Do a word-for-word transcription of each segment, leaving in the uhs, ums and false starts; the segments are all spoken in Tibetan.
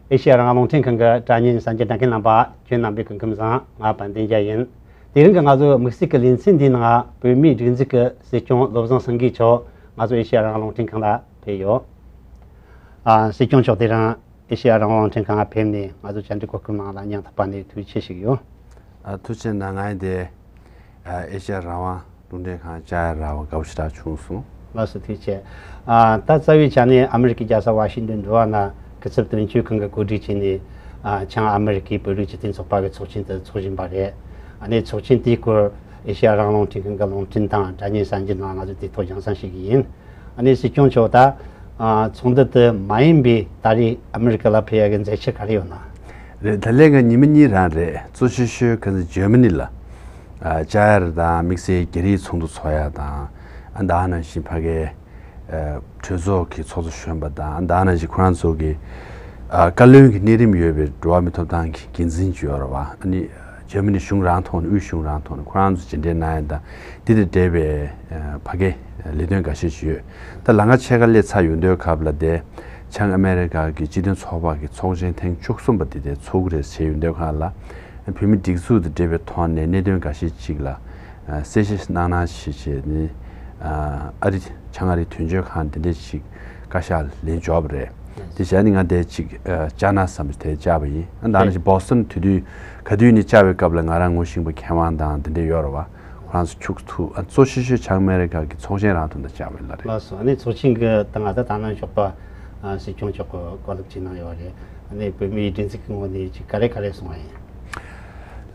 ཨེ་ཤེ་ཡ་རང་དབང་རླུང་འཕྲིན་ཁང་གི་དྲ་བརྙན་གསན་མཁན་ལྷན་རྒྱས་རྣམ་པ། ཁྱེད་རྣམ་པ་སྐུ་ཁམས་བཟང་། ང་དཔལ་ལྡན་རྒྱལ་ཡིན། དེ་རིང་གི་ང་ཚོའི་དམིགས་བསལ་གྱི་ལེ་ཚན་འདིའི་ནང་བོད་མིའི་སྒྲིག་འཛུགས་ཀྱི་སྲིད་སྐྱོང་བློ་བཟང་སེང་གེ་མཆོག་ང་ཚོ་ཨེ་ཤེ་ཡ་རང་དབང་རླུང་འཕྲིན་ཁང་ལ་ཕེབས་ཡོད། ཨ། སྲིད་སྐྱོང་མཆོག་དེ་རིང་ཨེ་ཤེ་ཡ་རང་དབང་རླུང་འཕྲིན་ཁང་ལ་ཕེབས་ནས་ང་ཚོ་བཅར་འདྲི་གོ་སྐབས་གནང་ལ་སྙིང་ཐག་པ་ནས་ཐུགས་རྗེ་ཆེ་ཞུ་གི་ཡོད། ཨ། ཐུགས་རྗེ་གནང་། ང་ཡིན་ཏེ། ཨ། ཨེ་ཤེ་ཡ་རང་དབང་རླུང་འཕྲིན་ཁང་བཅར་རག་པ་དགའ་པོ་ཞེ་དྲག་བྱུང་སོང་། ལགས་སོ། ཐུགས་རྗེ་ཆེ། ཨ། ད་རྩ་བའི་ཆ་ནས་ཨ་མི་རི་ཀའི་རྒྱལ་ས་ཝ་ཤིང་ཏོན་འགྲོ་བ་ན་སྐུ་ཚབ་དོན་གཅོད་ཁང་གིས་གོ་སྒྲིག་བྱས་ནས། ཨ། བྱང་ཨ་མི་རི་ཀའི་བོད་རིགས་སྤྱི་མཐུན་ཚོགས་པ་གི་ཚོགས་ཆེན་དུ་འཚོགས་བཞིན་པ་རེད། ཨ་ནི་ཚོགས་ཆེན་དེའི་སྐོར་ཨེ་ཤེ་ཡ་རང་དབང་རླུང་འཕྲིན་ཁང་གི་རླུང་འཕྲིན་དང་དྲ་བརྙན་གསར་འགྱུར་ནང་ང་ཚོས་དེ་ཐོག་རྒྱང་སྲིང་བྱེད་ཀྱི་ཡིན། ཨ་ནི་སྲིད་སྐྱོང་མཆོག་ད། ཨ། ཚོགས་འདུ་དེ་མ་ཡིན་པའི་ད་རེས་ཨ་མི་རི་ཀ་ལ་ཕེབས་ཡ་གི་མཛད་འཆར་ག་རེ་ཡོད་ན། རེད། ད་ལན་ང་ཉི་མ་གཉིས་རང་རེད། གཙོ་ཆེ་ཤོས་ཁ་སང་ཇར་མ་ནི་ལ། ཨ། བཅར་ཡ་དང་དམིགས་བསལ་རྒྱ་རིགས་ཚོགས་འདུ་ཚོགས་ཡ་དང་། ཨ། ད་ནང་བཞིན་ཕ་གའི། ཨ། གྲོས་ཚོགས་ཀྱི་ཚོགས་གཙོ་གཞོན་པ་དང་། ཨ། ད་ནང་བཞིན་ཁོ་རང་ཚོ་གི། ཨ། བཀའ་བློན་གྱི་གནས་རིམ་ཡོད་པའི་འགྲོ་བ་མིའི་ཐོབ་ཐང་གི་འགན་འཛིན་ཅིག་ཡོད་རེད་བ། ཨ་ནི། ཇར་མ་ནི་གཞུང་རང་ཐོག་ནས། དབུས་གཞུང་རང་ཐོག་ནས་ཁོ་རང་ཚོ་མཇལ་འཕྲད་གནང་ཡ་དང་། དེ་དང་འབྲེལ་བའི། ཨ། ཕ་གའི་ལས་དོན་འགའ་ཤས་ཤིག་ཡོད། ད་ལམ་ཁ་ཕྱེད་ཀ་སླེབས་ཚར་ཡོང་དུས་སྐབས་ལ། དེ་བྱང་ཨ་མེ་རི་ཀ་གི་སྤྱི་མཐུན་ཚོགས་པ་གི་ཚོགས་ཆེན་ཐེངས་བཅུ་གསུམ་པ་དེ་དེ་ཚོགས་ཀྱི་རེད་ཟེར་ཡོང་དུས་སྒང་ལ། བོད་མིའི་སྒྲིག་འཛུགས་དང་འབྲེལ་བའི་ཐོག་ནས་གནད་དོན་འགའ་ཤས་ཅིག་ལ། ཨ། གསལ་བཤད་གནང་གནང་ཞེས་བྱས་ནས། ཨ། ཨ་རི། བྱང་ཨ་རི་དོན་གཅོད་ཁང་དེ་འདྲས་ཅིག་བཀའ་ཤག་ལན་འབྱོར་བ་རེད། དེ་བྱས་ནས་ང་དེ་ཅིག་ཨ། བཅར་ན་བསམ་པའི་དེ་བཅར་བ་ཡིན། ཨ། ད་ནང་བཞིན་བོ་སི་ཊོན་དེ་དུས་ག་དུས་ནས་བཅར་བའི་སྐབས་ལ་ང་རང་ངོ་ཤེས་པ་མཁས་དབང་དང་དེ་འདྲས་ཡོད་རེད་བ། ཁོ་རང་ཚོ་ཁྱུག་ཐུག་ཨ། གཙོ་ཆེ་ཤོས་བྱང་ཨ་མེ་རི་ཀ་གི་ཚོགས་ཆེན་རང་ཐོག་ད་བཅར་བ་ཡིན་ལ་རེད། ལགས་སོ། ཨ་ནི་ཚོགས་ཆེན་གྱི་སྟེང་ང་ད་ད་ནང་ཞོགས་པ། ཨ། སྲིད་སྐྱོང་མཆོག་གིས་བཀའ་སློབ་ཅིག་གནང་ཡོད་རེད། ཨ་ནི་བོད་མིའི་སྒྲིག་འཛུགས་ཀྱི་ངོས་ནས་ཅིག་ག་རེ་ག་རེ་གསུངས་པ་ཡིན།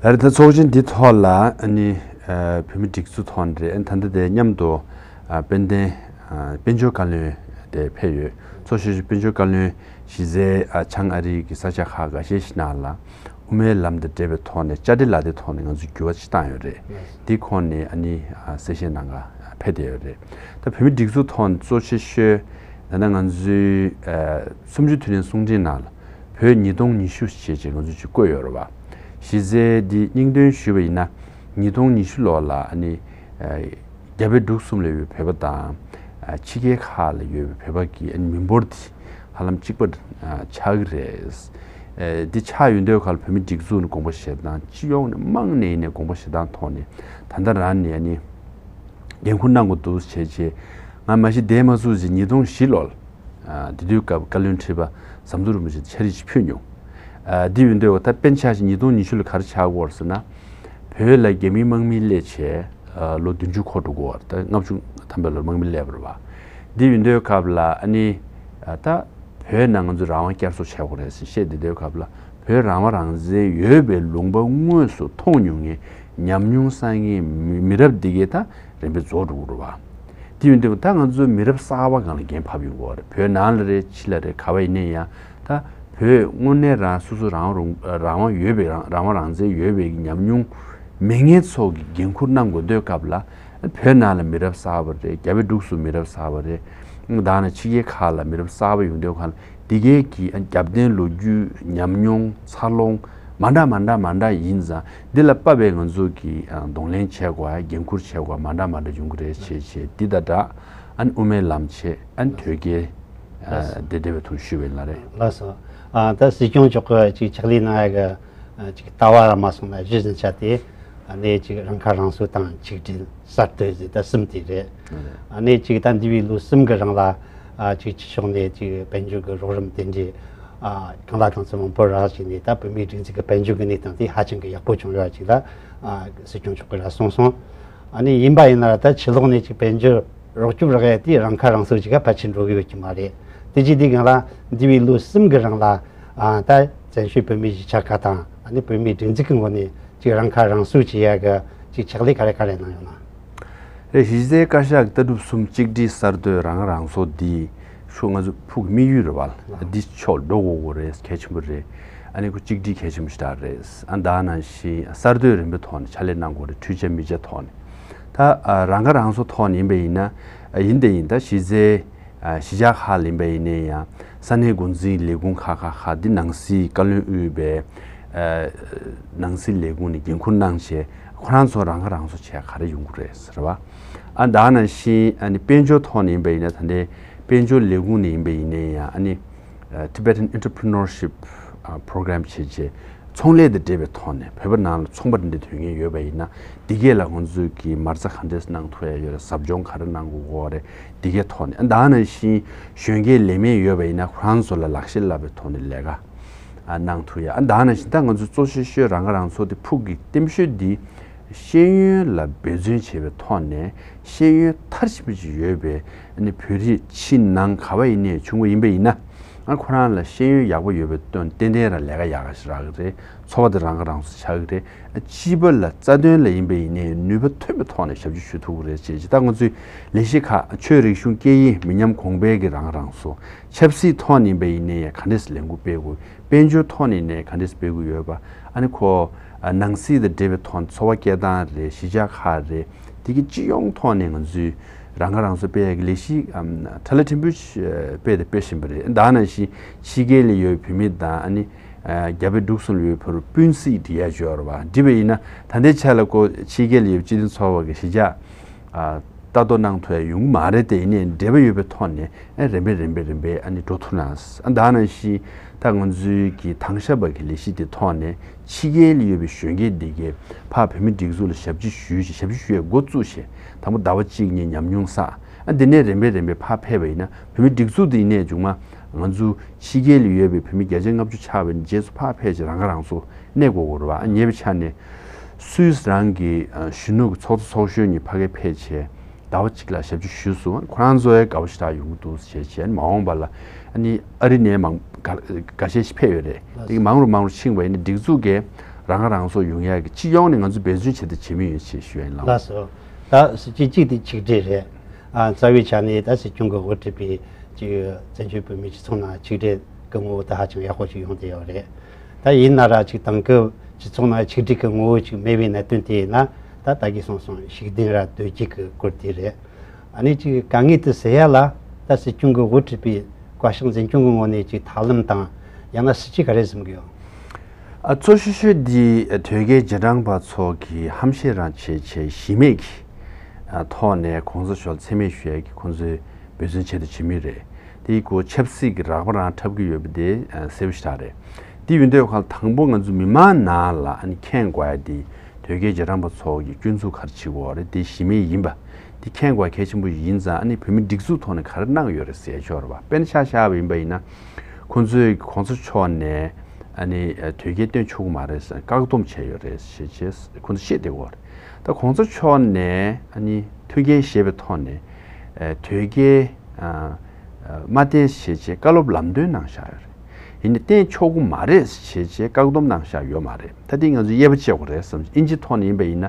ལ་རེད། ད་ཚོགས་ཆེན་འདི་ཐོག་ལ་ཨ་ནི། ཨ། བོད་མིའི་སྒྲིག་འཛུགས་ཐོག་ནས་རེད། ཨ་ནི་ད་ལྟ་དེ་མཉམ་དུ། ཨ། དཔལ་ལྡན། ཨ། དཔལ་འབྱོར་བཀའ་བློན་དེ་ཕེབས་ཡོད། གཙོ་ཆེ་ཤོས་དཔལ་འབྱོར་བཀའ་བློན་གཞི་རྩའི། ཨ། བྱང་ཨ་རིའི་གི་ས་ཆ་ཁག་འགའ་ཤས་ཤིག་ནང་ལ། དབུ་མའི་ལམ་དང་འབྲེལ་བའི་ཐོག་ནས་བཅར་འདྲི་ལག་དེབ་ཐོག་ནས་ང་ཚོས་འགྱུར་བ་ཅིག་བཏང་ཡོད་རེད། དེའི་ཁོངས་ནས་ཨ་ནི། ཨ། གསལ་བཤད་གནང་ག་ཕེབས་བསྡད་ཡོད་རེད། ད་བོད་མིའི་སྒྲིག་འཛུགས་ཐོག་ནས་གཙོ་ཆེ་ཤོས་ད་ལྟ་ང་ཚོའི། ཨ། གསུམ་བཅུ་དུས་དྲན་གསུང་འཕྲིན་ནང་ལ་བོད་ཉིས་སྟོང་ཉི་ཤུ་ཞེས་བྱས་ང་ཚོས་ཅིག་བཀོད་ཡོད་རེད་བ། གཞི་རྩའི་འདི་སྙིང་དོན་ཞུས་པ་ཡིན་ན། ཉིས་སྟོང་ཉི་ཤུ་ལོ་ལ་ཨ་ནི། ཨ། རྒྱ་བལ་འབྲུག་གསུམ་ལ་ཡོད་པའི་བོད་པ་དང་། ཨ། ཕྱི་རྒྱལ་ཁག་ལ་ཡོད་པའི་བོད་པ་གི་ཨ་ནི་མི་འབོར་དེ་ཧ་ལམ་གཅིག་པ། ཨ། ཆགས་ཀྱི་རེད། ཨ། འདི་ཆགས་ཡོང་དུས་སྒང་ལ་བོད་མིའི་སྒྲིག་འཛུགས་ནས་དགོངས་པ་བཞེས་སྟངས། སྤྱི་ཡོངས་ནས་དམངས་ནས་ཡིན་ནའི་དགོངས་པ་བཞེས་སྟངས་ཐོག་ནས་ད་ལྟ་རང་ནས་ཨ་ནི་འགན་འཁུར་གནང་དགོས་འདུག་བྱས་བྱས། ང་མ་གཞི་འདས་མ་ཚུགས་ཅིག་ཉིས་སྟོང་བཞི་ལོར། ཨ། དེ་དུས་སྐབས་བཀའ་བློན་ཁྲི་པ་ཟམ་གདོང་རིན་པོ་ཆེ་ཕྱག་བྲིས་ཅིག་ཕུལ་མྱོང་། ཨ། འདི་ཡོད་དུས་ད་དཔེར་ན་ཆ་བཞག་ཉིས་སྟོང་ཉི་ཤུ་ལ་ག་རེ་ཆགས་ཀྱི་ཡོད་རེད་ཟེར་ན། བོད་ལ་རྒྱ་མིའི་དམག་མི་སླེབས་བྱས། ཨ། ལོ་བདུན་ཅུ་འཁོར་འགྲོ་གི་ཡོད་རེད། ད་ལྔ་བཅུ་ཐམ་པའི་ལོར་དམག་མི་སླེབས་པ་རེད་བ། འདི་ཡོད་དུས་སྐབས་ལ་ཨ་ནི། ཨ། ད་བོད་ནང་ང་ཚོས་རང་དབང་བསྐྱར་གསོ་བྱེད་དགོས་རེད་ཟེར་བཤད་བསྡད་དུས་སྐབས་ལ། བོད་རང་དབང་རང་བཙན་ཡོད་པའི་ལུང་པ་དངོས་སུ་མཐོང་མྱོང་མཁན་ཉམས་མྱོང་བསགས་མཁན་མི་མི་རབས་འདི་གས་ད་རིམ་པས་རྫོགས་འགྲོ་གི་རེད་བ། དེ་ཡིན་དུས་ད་ང་ཚོའི་མི་རབས་གསར་པ་སྒང་ལ་འགན་ཕབ་ཡོང་གི་ཡོད་རེད། བོད་ནང་ལ་རེད། ཕྱི་ལ་རེད། ག་བ་ཡིན་ན་ཡང་ད་བོད་དངོས་གནས་རང་སོ་སོ་རང་དབང་རང་རང་དབང་ཡོད་པའི། རང་རང་དབང་རང་བཙན་ཡོད་པའི་ཉམས་མྱོང་མེད་མཁན་ཚོ་གི་འགན་འཁུར་གནང་དགོས་དུས་སྐབས་ལ། བོད་ནང་ལ་མི་རབས་གསར་པ་རེད། རྒྱ་བལ་འབྲུག་གསུམ་མི་རབས་གསར་པ་རེད། ད་ནི་ཕྱི་རྒྱལ་ཁག་ལ་མི་རབས་གསར་པ་ཡོང་དུས་སྒང་ལ། འདི་གའི་གི་རྒྱབ་རྟེན་ལོ་རྒྱུས། ཉམས་མྱོང་། འཚར་ལོངས་མ་འདྲ་མ་འདྲ་མ་འདྲ་ཡིན་ཙང་། འདི་ལ་དཔག་པའི་ང་ཚོ་གིས་གདོང་ལེན་བྱེད་དགོས། འགན་འཁུར་བྱེད་དགོས་མ་འདྲ་མ་འདྲ་ཡོང་གི་རེད། བྱས་བྱས་འདི་དང་སྦྲགས་ཨ་ནི་དབུ་མའི་ལམ་བྱས། ཨ་ནི་དོལ་རྒྱལ། ཨ། དེ་འདྲ་བའི་ཐོག་ཞུས་པ་ཡིན་ལ་རེད། ལགས་སོ། ཨ། ད་སྲིད་སྐྱོང་མཆོག་གིས་ཅིག་ཕྱག་ལས་གནང་ཡ་གི། ཨ། ཅིག་ལྟ་བ་ར་མ་སོང་ན་གཞི་འཛིན་བྱ་དེ། ཨ་ནི་ཅིག་རང་ཁ་རང་གསོ་དང་ཆིག་སྒྲིལ་གསར་གཏོད་ཟེར་ད་གསུམ་དེ་རེད། ཨ་ནི་ཅིག་ད་འདས་པའི་ལོ་གསུམ་གི་རིང་ལ། ཨ། ཅིག་ཕྱི་ཕྱོགས་ནས་ཅིག་དཔལ་འབྱོར་གྱི་རོགས་རམ་དེ་འདྲའི། ཨ། གང་ལ་གང་འཚམ་མང་པོ་རག་བྱས་ནས། ད་བོད་མིའི་སྒྲིག་འཛུགས་ཀྱི་དཔལ་འབྱོར་གྱི་གནས་སྟངས་དེ་ཧ་ཅང་གི་ཡག་པོ་བྱུང་ཡོད་ཅིག་ལ། ཨ། སྲིད་སྐྱོང་མཆོག་གིས་ར་གསུངས་སོང་། ཨ་ནི་ཡིན་པ་ཡིན་ན་ར་ད་ཕྱི་ལོགས་ནས་ཅིག་དཔལ་འབྱོར་རོགས་སྐྱོབ་རག་ཡ་དེ་རང་ཁ་རང་གསོ་ཅིག་ག་ཕལ་ཆེར་འགྲོ་གི་ཡོད་ཀྱི་མ་རེད། དེ་ཅིག་དེ་སྒང་ལ་འདས་པའི་ལོ་གསུམ་གི་རིང་ལ། ཨ། ད་བཙན་བྱོལ་བོད་མིའི་གཞིས་ཆགས་ཁག་དང་། ཨ་ནི་བོད་མིའི་སྒྲིག་འཛུགས་ཀྱི་ངོས་ནས་ཅིག་རང་ཁ་རང་གསོ་བྱེད་ཡ་གི་ཅིག་ཕྱག་ལས་ག་རེ་ག་རེ་གནང་ཡོད་ན། རེད། གཞི་རྩའི་བཀའ་ཤག་གི་ལྟ་གྲུབ་གསུམ། གཅིག་སྒྲིལ། གསར་གཏོད། རང་ཁ་རང་གསོ་འདི་ཤོག་ང་ཚོ་ཕུགས་དམིགས་ཡུལ་རེད་བ། འདི་ཕྱོགས་འགྲོ་དགོས་དགོས་རེད། གལ་ཆེན་པོ་རེད། ཨ་ནི་ཁོ་གཅིག་སྒྲིལ་གལ་ཆེན་པོ་ཞེ་དྲག་རེད། ཨ། ད་ནང་བཞིན་གསར་གཏོད་རིམ་པའི་ཐོག་ནས་ཕྱག་ལས་གནང་དགོས་རེད། འཕྲུལ་ཆས་མི་ཆ་ཐོག་ནས། ད། ཨ། རང་ཁ་རང་གསོ་ཐོག་ནས་ཡིན་པ་ཡིན་ན། ཨ། ཡིན་དེ་ཡིན། ད་གཞི་རྩའི། ཨ། གཞིས་ཆགས་ཁག་ལ་ཡིན་པ་ཡིན་ན་ཡང་ས་གནས་འགོ་འཛིན་ལས་ཁུངས་ཁག་ཁག་ཁག་འདི་ནང་སྲིད་བཀའ་བློན་དབུས་པའི། ཨ། ནང་སྲིད་ལས་ཁུངས་ནས་འགན་འཁུར་གནང་བྱས། ཁོ་རང་ཚོ་རང་ཁ་རང་གསོ་བྱས་ག་རེ་ཡོང་གི་རེད་ཟེར་བ། ཨ། ད་ནང་བཞིན་ཨ་ནི་དཔལ་འབྱོར་ཐོག་ནས་ཡིན་པ་ཡིན་ན། ད་ལྟའི་དཔལ་འབྱོར་ལས་ཁུངས་ནས་ཡིན་པ་ཡིན་ན་ཡང་། ཨ་ནི། Tibetan Entrepreneurship Program བྱས་རྗེས་ཚོང་ལས་དང་འབྲེལ་བའི་ཐོག་ནས་བོད་པ་ནང་ལ་ཚོང་པ་འདི་འདྲ་དོན་གཉེར་ཡོད་པ་ཡིན་ན་འདི་གས་ལ་ང་ཚོས་ཀྱི་མ་རྩ་ག་འདྲས་གནང་ཐུབ་ཡ་ཡོད་རེད། ཟབ་སྦྱོང་ག་རེ་གནང་དགོས་ཀྱི་ཡོད་རེད། འདི་གས་ཐོག་ནས་ཨ་ད་ནང་བཞིན་གཞོན་སྐྱེས་ལས་མེད་ཡོད་པ་ཡིན་ན་ཁོ་རང་ཚོ་ལ་ལག་ཤེས་བསླབ་པའི་ཐོག་ནས་ལས་ཀ་ཨ་གནང་ཐུབ་ཡ། ཨ་ད་ནང་བཞིན་ད་ང་ཚོ་གཙོ་ཤོས་ཤོས་རང་ཁ་རང་གསོ་དེ་ཕུགས་ཀྱི་རྟེན་གཞི་འདི་ཤེས་ཡོན་ལ་འབད་བརྩོན་བྱེད་པའི་ཐོག་ནས་ཤེས་ཡོན་མཐར་ཕྱིན་པ་ཅིག་ཡོད་པའི་ཨ་ནི་བོད་རིགས་ཕྱི་ནང་ག་བ་ཡིན་ནའི་བྱུང་བ་ཡིན་པ་ཡིན་ན། ཨ་ཁོ་རང་ལ་ཤེས་ཡོན་ཡག་པོ་ཡོད་པའི་དོན་ཏན་ཏན་རང་ལས་ཀ་ཡག་ག་ཞིག་རག་གི་རེད། འཚོ་བ་དེ་རང་ག་རང་སུ་ཆགས་ཀྱི་རེད། ཨ་སྤྱི་པ་ལ་རྩ་དོན་ལ་ཡིན་པ་ཡིན་ནའི་ནུས་པ་ཐོན་པའི་ཐོག་ནས་ཞབས་ཕྱི་ཞུ་ཐུབ་ཀྱི་རེད་ཅེས་ཅེས་ད་ང་ཚོའི་ལས་གཞི་ཁག་ཆོས་རིག་གཞུང་སྐད་ཡིག་མི་ཉམས་གོང་འཕེལ་གྱི་རང་ག་རང་སུ་ཆབ་སྲིད་ཐོག་ནས་ཡིན་པ་ཡིན་ནའི་ག་འདྲས་ལས་འགུལ་སྤེལ་དགོས། དཔལ་འབྱོར་ཐོག་ནས་ནས་ག་འདྲས་སྤེལ་དགོས་ཡོད་པ། ཨ་ནི་ཁོ་ནང་སྲིད་དང་འབྲེལ་བའི་ཐོག་འཚོ་བ་སྐྱེལ་སྟངས་རེད། གཞིས་ཆགས་ཁག་རེད། དེ་གི་སྤྱི་ཡོངས་ཐོག་ནས་ང་ཚོས་རང་ཁ་རང་གསོ་སྤེལ་ཡག་གི་ལས་གཞི་ཁྲ་ལ་ཕྲན་བུ་སྤེལ་དང་སྤེལ་བཞིན་པ་རེད། ད་ནང་བཞིན་ཕྱི་རྒྱལ་ལ་ཡོད་བོད་མི་དང་ཨ་ནི་རྒྱ་བལ་འབྲུག་གསུམ་ལ་ཡོད་བོད་རིགས་སྤུན་སྲིད་འབྲི་ཡ་སྦྱོར་བ་འབྲི་བ་ཡིན་ན་ད་ལྟའི་ཆ་ལ་ཁོ་ཕྱི་རྒྱལ་ལ་ཡོད་སྤྱི་མཐུན་ཚོགས་པ་གི་གཞིས་ཆགས་ལྟ་རྟོག་གནང་ཐུབ་ཡ་ཡོང་གི་མ་རེད་དེ་ཡིན་ནའི་འབྲེལ་བ་ཡོད་པའི་ཐོག་ནས་ཨ་རིམ་པས་རིམ་པས་རིམ་པས་ཨ་ནི་འགྲོ་ཐུབ་ན། ཨ་ད་ནང་བཞིན་ད་ང་ཚོའི་གི་དྭང་ཞབས་པ་གི་ལས་གཞི་དེ་ཐོག་ནས་ཕྱི་རྒྱལ་ལ་ཡོད་པའི་གཞོན་སྐྱེས་འདི་གས་ཕར་བོད་མི་སྒྲིག་འཛུགས་ལ་ཞབས་ཕྱི་ཞུས་ཤིག་ཞབས་ཕྱི་ཞུ་ཡ་འགོ་བཙུགས་ཤིག་དང་པོ་ཟླ་བ་གཅིག་གཉིས་ཉམས་མྱོང་བསགས། ཨ་འདི་ནས་རིམ་པས་རིམ་པས་ཕར་ཕེབས་པ་ཡིན་ན་བོད་མི་སྒྲིག་འཛུགས་འདི་ཡིན་ནས་མཇུག་མ་ང་ཚོ་ཕྱི་རྒྱལ་ལ་ཡོད་པའི་བོད་མི་བརྒྱ་ཆ་ལྔ་བཅུ་ཆགས་པའི་རྗེས་སུ་ཕར་ཕེབས་ཤིག་རང་ཁ་རང་གསོ་གནས་དགོས་ཀྱི་རེད་བ། ཨ་ཉེ་བའི་ཆ་ནས་སུད་སི་རང་གི་ཨ་གཞོན་ནུ་གི་ཚོགས་གཙོ་ཚོགས་གཞོན་གཉིས་ཕ་གིར་ཕེབས་བྱས་ཟླ་བ་གཅིག་ལ་ཞབས་ཕྱི་ཞུས་སོང་། ཁོ་རང་ཚོ་ཡང་དགའ་པོ་ཞེ་དྲག་ཡོང་གི་འདུག་ཟེར་བྱས་མ་འོངས་པ་ལ་ཨ་ནི་ཨ་རི་ནས་མང་འགའ་འགའ་ཤས་ཤིག་ཕེབས་ཡོད་རེད། དེ་གི་མང་རུ་མང་རུ་ཕྱིན་པ་ཡིན་ན་སྒྲིག་འཛུགས་ཀྱིས་རང་ཁ་རང་གསོ་ཡོང་ཡག་གི་སྤྱི་ཡོངས་ནས་ང་ཚོ་འབད་བརྩོན་བྱེད་དང་བྱེད་མུས་ཡོད་ཅེས་ཞུ་ཡ་ཡིན་ལགས། ལགས་སོ། ད་སྲིད་སྤྱི་གཅིག་དེ་ཆིག་སྒྲིལ་རེད། ཨ་རྩ་བའི་ཆ་ནས་ད་སྲིད་སྐྱོང་གི་དབུ་ཁྲིད་པའི་ཅིག་བཙན་བྱོལ་བོད་མིའི་སྤྱི་ཚོགས་ནང་ཆིག་སྒྲིལ་གི་ངོ་བོ་དེ་ཧ་ཅང་ཡག་པོ་ཞིག་ཡོང་བསྡད་ཡོད་རེད། ད་ཡིན་ན་ར་ཅིག་དེང་སྐབས་སྤྱི་ཚོགས་ནང་ཆིག་སྒྲིལ་གི་ངོ་བོ་ཅིག་མེད་པའི་གནད་དོན་དེ་ཡིན་ན་ད་ད་གིན་གསུངས་སོང་ཤུགས་ལྡན་ར་དོལ་རྒྱུགས་གི་སྐོར་དེ་རེད། ཨ་ནི་ཅིག་དཀའ་ངལ་དེ་སེལ་ཡ་ལ་ད་སྲིད་སྐྱོང་གི་དབུ་ཁྲིད་པའི་བཀའ་ཤག་འཛིན་སྐྱོང་གི་ངོས་ནས་ཅིག་ཐབས་ལམ་དང་ཡང་ན་སྲིད་ཇུས་ག་རེ་བཟུང་གི་ཡོད། ཨ་གཙོ་ཤོས་ཤོས་འདི་དོལ་རྒྱལ་རྗེས་འབྲང་པ་ཚོ་གི་ཧམ་བཤད་རང་བྱས་བྱས་གཞི་མེད་ཀྱི་ཨ་ཐོག་ནས་གོང་ས་མཆོག་མཚན་སྨད་ཞུ་ཡ་གི་ཁོང་ཚོས་འབད་བརྩོན་བྱས་དང་བྱེད་མུས་རེད། དེའི་སྐོར་ཆབ་སྲིད་ཀྱི་རགས་པ་རང་འཁྲབ་ཀྱི་ཡོད་པ་དེ་ཨ་གསལ་པོ་ཞེ་དྲག་རེད། དེ་ཡིན་དུས་ཁ་ལ་དང་པོ་ང་ཚོ་མི་མང་ནང་ལ་ཨ་ནི་མཁྱེན་དགོས་ཡ་དེ་དོལ་རྒྱལ་རྗེས་འབྲང་པ་ཚོ་གི་སྐྱོན་འཛུགས་ག་རེ་བྱེད་དགོས་རེད་དེ་གཞི་མེད་ཡིན་པ་དེ་མཁྱེན་དགོས་ཡ་གལ་ཆེན་པོ་ཡིན་ཙང་ཨ་ནི་བོད་མི་སྒྲིག་འཛུགས་ཐོག་ནས་ག་རེ་གནང་ཡོད་རེད་ཟེར་ཡ་ཅིག་ཡོད་རེད་བ། དཔེར་ན་ཆ་བཞག་པ་ཡིན་པ་ཡིན་ན་ཁོང་ཚོས་གོང་ས་མཆོག་ནས་ཨ་ནི་དོལ་རྒྱལ་བཏོན་ཆོག་གི་མ་རེད་ཟེར་བཀག་སྡོམ་བྱས་ཡོད་རེད་ཟེར་བྱས་ཁོང་ཚོ་བཤད་བསྡད་ཡོད་རེད། ད་གོང་ས་མཆོག་ནས་ཨ་ནི་མཐུན་རྐྱེན་བཞེས་པའི་ཐོག་ནས་ཨ་དོལ་རྒྱལ་ཨ་ཨ་མ་བསྟེན་ཞེས་བྱས་བཀའ་སློབ་ལམ་སྟོན་གནང་བཞག་ཡོད་རེད། ཡིན་ནའི་བསྟེན་ཆོག་གི་མ་རེད་ཞེས་བྱས་བཀག་སྡོམ་གནང་བཞག་ཡོད་མ་རེད། ད་དེ་ང་ཚོས་དབྱེ་བ་ཕྱེ་དགོས་རེད་བསམ། ཨིན་ཇི་ཐོག་ནས་ཡིན་པ་ཡིན་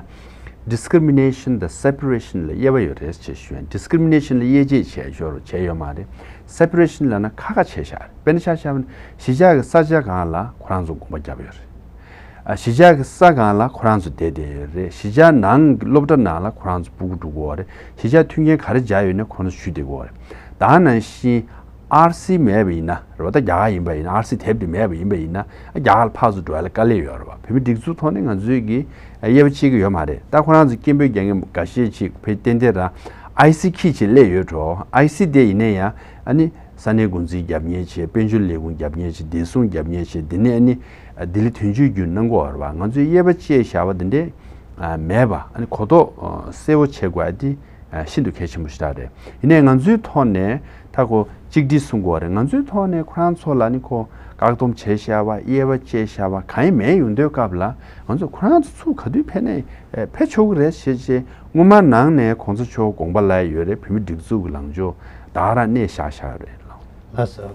ན་discrimination དང་separation ལ་དབྱེ་བ་ཡོད་རེད་ཅེས་ཞུ་ཡ། discrimination ལ་དབྱེ་འབྱེད་བྱས་ཡོད་རེད་བྱས་ཡོད་མ་རེད། separation ལབ་ན་ཁ་ཁ་ཕྱེ་བཞག་རེད། དཔེར་ན་ཆ་བཞག་ན་གཞིས་ཆགས་ཀྱི་ས་ཆ་སྒང་ལ་ཁོ་རང་ཚོ་དགོན་པ་བརྒྱབ་ཡོད་རེད། ཨ་གཞིས་ཆགས་ཀྱི་ས་སྒང་ལ་ཁོ་རང་ཚོ་བསྡད་བསྡད་ཡོད་རེད། གཞིས་ཆགས་ནང་གི་སློབ་གྲྭ་ནང་ལ་ཁོ་རང་ཚོ་སྤུ་གུ་འགྲོ་གི་ཡོད་རེད། གཞིས་ཆགས་མཐུན་རྐྱེན་ག་རེ་སྦྱར་ཡོད་ན་ཁོ་རང་ཚོ་ཞུགས་བསྡད་ཀྱི་ཡོད་རེད། ད་ནང་བཞིན་ཨར་སི་མེད་པ་ཡིན་ན་རེད་བ། ད་རྒྱ་གར་ཡིན་པ་ཡིན་ན་ཨར་སི་དེབ་དེ་མེད་པ་ཡིན་པ་ཡིན་ན་རྒྱ་གར་ལ་ཕར་ཚུར་འགྲོ་ཡ་ལ་དཀའ་ལས་ཡོད་རེད་བ། བོད་མི་སྒྲིག་འཛུགས་ཐོག་ནས་ང་ཚོས་ཀྱི་དབྱེ་བ་ཕྱེ་གི་ཡོད་མ་རེད། ད་ཁོ་རང་ཚོ་སྐད་འབོད་རྒྱག་མཁན་འགའ་ཤས་ཅིག་བོད་ཏན་ཏན་རང་ཨའི་སི་ཁྱི་ཅིག་སླེབས་ཡོད་འགྲོ། ཨའི་སི་དེ་ཡིན་ན་ཡང་ཨ་ནི་ས་གནས་འགོ་འཛིན་རྒྱབ་མཁན་བྱས། དཔལ་འབྱོར་ལས་ཁུངས་རྒྱབ་མཁན་བྱས། བདེ་སྲུང་རྒྱབ་མཁན་བྱས། དེ་ནས་ཨ་ནི་ལྡི་ལི་དོན་གཅོད་བརྒྱུད་གནང་གི་ཡོད་རེད་བ། ང་ཚོས་དབྱེ་བ་ཕྱེ་བཞག་པ་འདི་འདྲས་མེད་པ་ཨ་ནི་གོ་རྟོགས་གསལ་བོ་བྱེད་དགོས་ཡ་དེ་ཤིན་ཏུ་གལ་ཆེན་པོ་ཞིག་རེད། ཡིན་ནའི་ང་ཚོའི་ཐོག་ནས་ད་ཁོ་གཅིག་སྒྲིལ་གསུང་དགོས་རེད། ང་ཚོའི་ཐོག་ནས་ཁོ་རང་ཚོ་ལ་ནི་ཁོ་བཀག་སྡོམ་བྱས་བཞག་པ་དབྱེ་བ་ཕྱེ་བཞག་པ་གང་ཡང་མེད་ཡོང་དུས་སྐབས་ལ་ང་ཚོ་ཁོ་རང་ཚོ་ཚུར་ག་དུས་ཕེབས་ནས་ཕེབས་ཆོག་གི་རེད་ཞེས་བྱས་སྔོན་མ་ནང་ནས་གོང་ས་མཆོག་དགོངས་པ་ལ་ཡོད་རེད། བོད་མི་སྒྲིག་འཛུགས་ཀྱི་ལངས་ཕྱོགས་ད་ག་རང་གནས་བཞག་བཞག་རེད་ལགས། ལགས་སོ།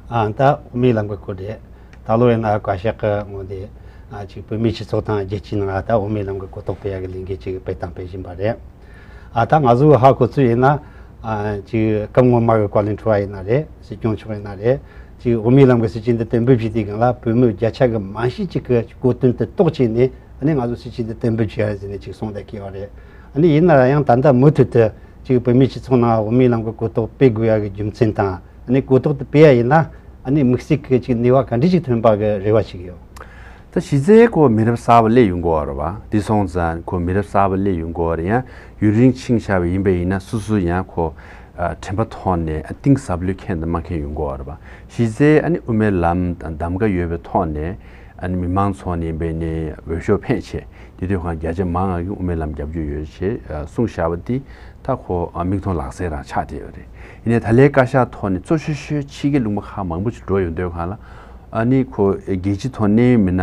ཨ་ད་དབུ་མའི་ལམ་གྱི་སྐོར་རེད། ད་ལོ་ཡིན་ན་བཀའ་ཤག་གི་ངོས་ནས་ཨ་ཅིག་བོད་མིའི་སྤྱི་ཚོགས་དང་རྒྱལ་སྤྱིའི་ནང་ད་དབུ་མའི་ལམ་གྱི་གོ་རྟོགས་སྤེལ་ཡག་གི་ལས་འགུལ་ཅིག་སྤེལ་དང་སྤེལ་བཞིན་པ་རེད། ཨ་ད་ང་ཚོས་ཧ་གོ་ཚུལ་ཡིན་ན་ཨ་ཅིག་སྐབས་སྔོན་མ་གི་བཀའ་བློན་ཁྲི་པ་ཡིན་ན་རེད། སྲིད་སྐྱོང་མཆོག་ཡིན་ན་རེད། ཅིག་དབུ་མའི་ལམ་གྱི་སྲིད་བྱུས་འདི་གཏན་འབེབས་བྱས་དུས་སྒང་ལ་བོད་མི་བརྒྱ་ཆ་གི་མང་ཤོས་ཅིག་གི་གོ་དོན་དེ་རྟོགས་བྱས་ནས་ཨ་ནི་ང་ཚོ་སྲིད་བྱུས་འདི་གཏན་འབེབས་བྱས་ཡ་རེད་ཟེར་ནས་ཅིག་གསུངས་བསྡད་ཀྱི་ཡོད་རེད། ཨ་ནི་ཡིན་ན་ཡང་ད་ལྟ་མུ་མཐུད་དུ་ཅིག་བོད་མིའི་སྤྱི་ཚོགས་ནང་དབུ་མའི་ལམ་གྱི་གོ་རྟོགས་སྤེལ་དགོས་ཡ་གི་རྒྱུ་མཚན་དང་། ཨ་ནི་གོ་རྟོགས་དེ་སྤེལ་ཡ་ཡིན་ན་ཨ་ནི་དམིགས་བསལ་གྱི་ཅིག་ནུས་པ་ག་འདྲ་ཅིག་ཐོན་པ་གི་རེ་བ་ཞིག་ཡོད། ད་གཞི་རྩའི་སྐོར་མི་རབས་གསར་པ་སླེབས་ཡོང་གི་ཡོད་རེད་བ། དེ་སོང་ཙང་ཁོ་མི་རབས་གསར་པ་སླེབས་ཡོང་གི་ཡོད་རེད། ཡང་ཡུན་རིང་ཕྱིན་བཞག་པ་ཡིན་པ་ཡིན་ན་སོ་སོ་ཡང་ཁོ་ དྲན་པ་ཐོག་ནས་གཏིང་ཟབ་ལོས་མཁྱེན་དང་མ་མཁྱེན་ཡོང་གི་ཡོད་རེད་པ། གཞི་རྩའི་ཨ་ནི་དབུ་མའི་ལམ་དང་གདམ་ག་ཡོད་པའི་ཐོག་ནས་ཨ་ནི་མི་མང་ཚོ་ནས་འབད་ནས་འོས་ཤོག་འཕེན་བྱས། དེ་དུས་ཁོང་བརྒྱ་ཆ་མང་ང་གིས་དབུ་མའི་ལམ་རྒྱབ་སྐྱོར་ཡོད་ཅེས་གསུངས་བཞག་པ་འདི་ད་ཁོ་མིག་མཐོང་ལག་ཟིན་རང་ཆགས་བསྡད་ཡོད་རེད། ཡིན་ནའི་ད་ལན་བཀའ་ཤག་ཐོག་ནས་གཙོ་ཆེ་ཤོས་ཕྱི་རྒྱལ་ལུང་པ་ཁག་མང་པོ་ཅིག་འགྲོ་ཡོང་དུས་སྒང་ལ། ཨ་ནི་ཁོ་རྒྱལ་སྤྱི་ཐོག་གནད་ཡོད་མི་སྣ་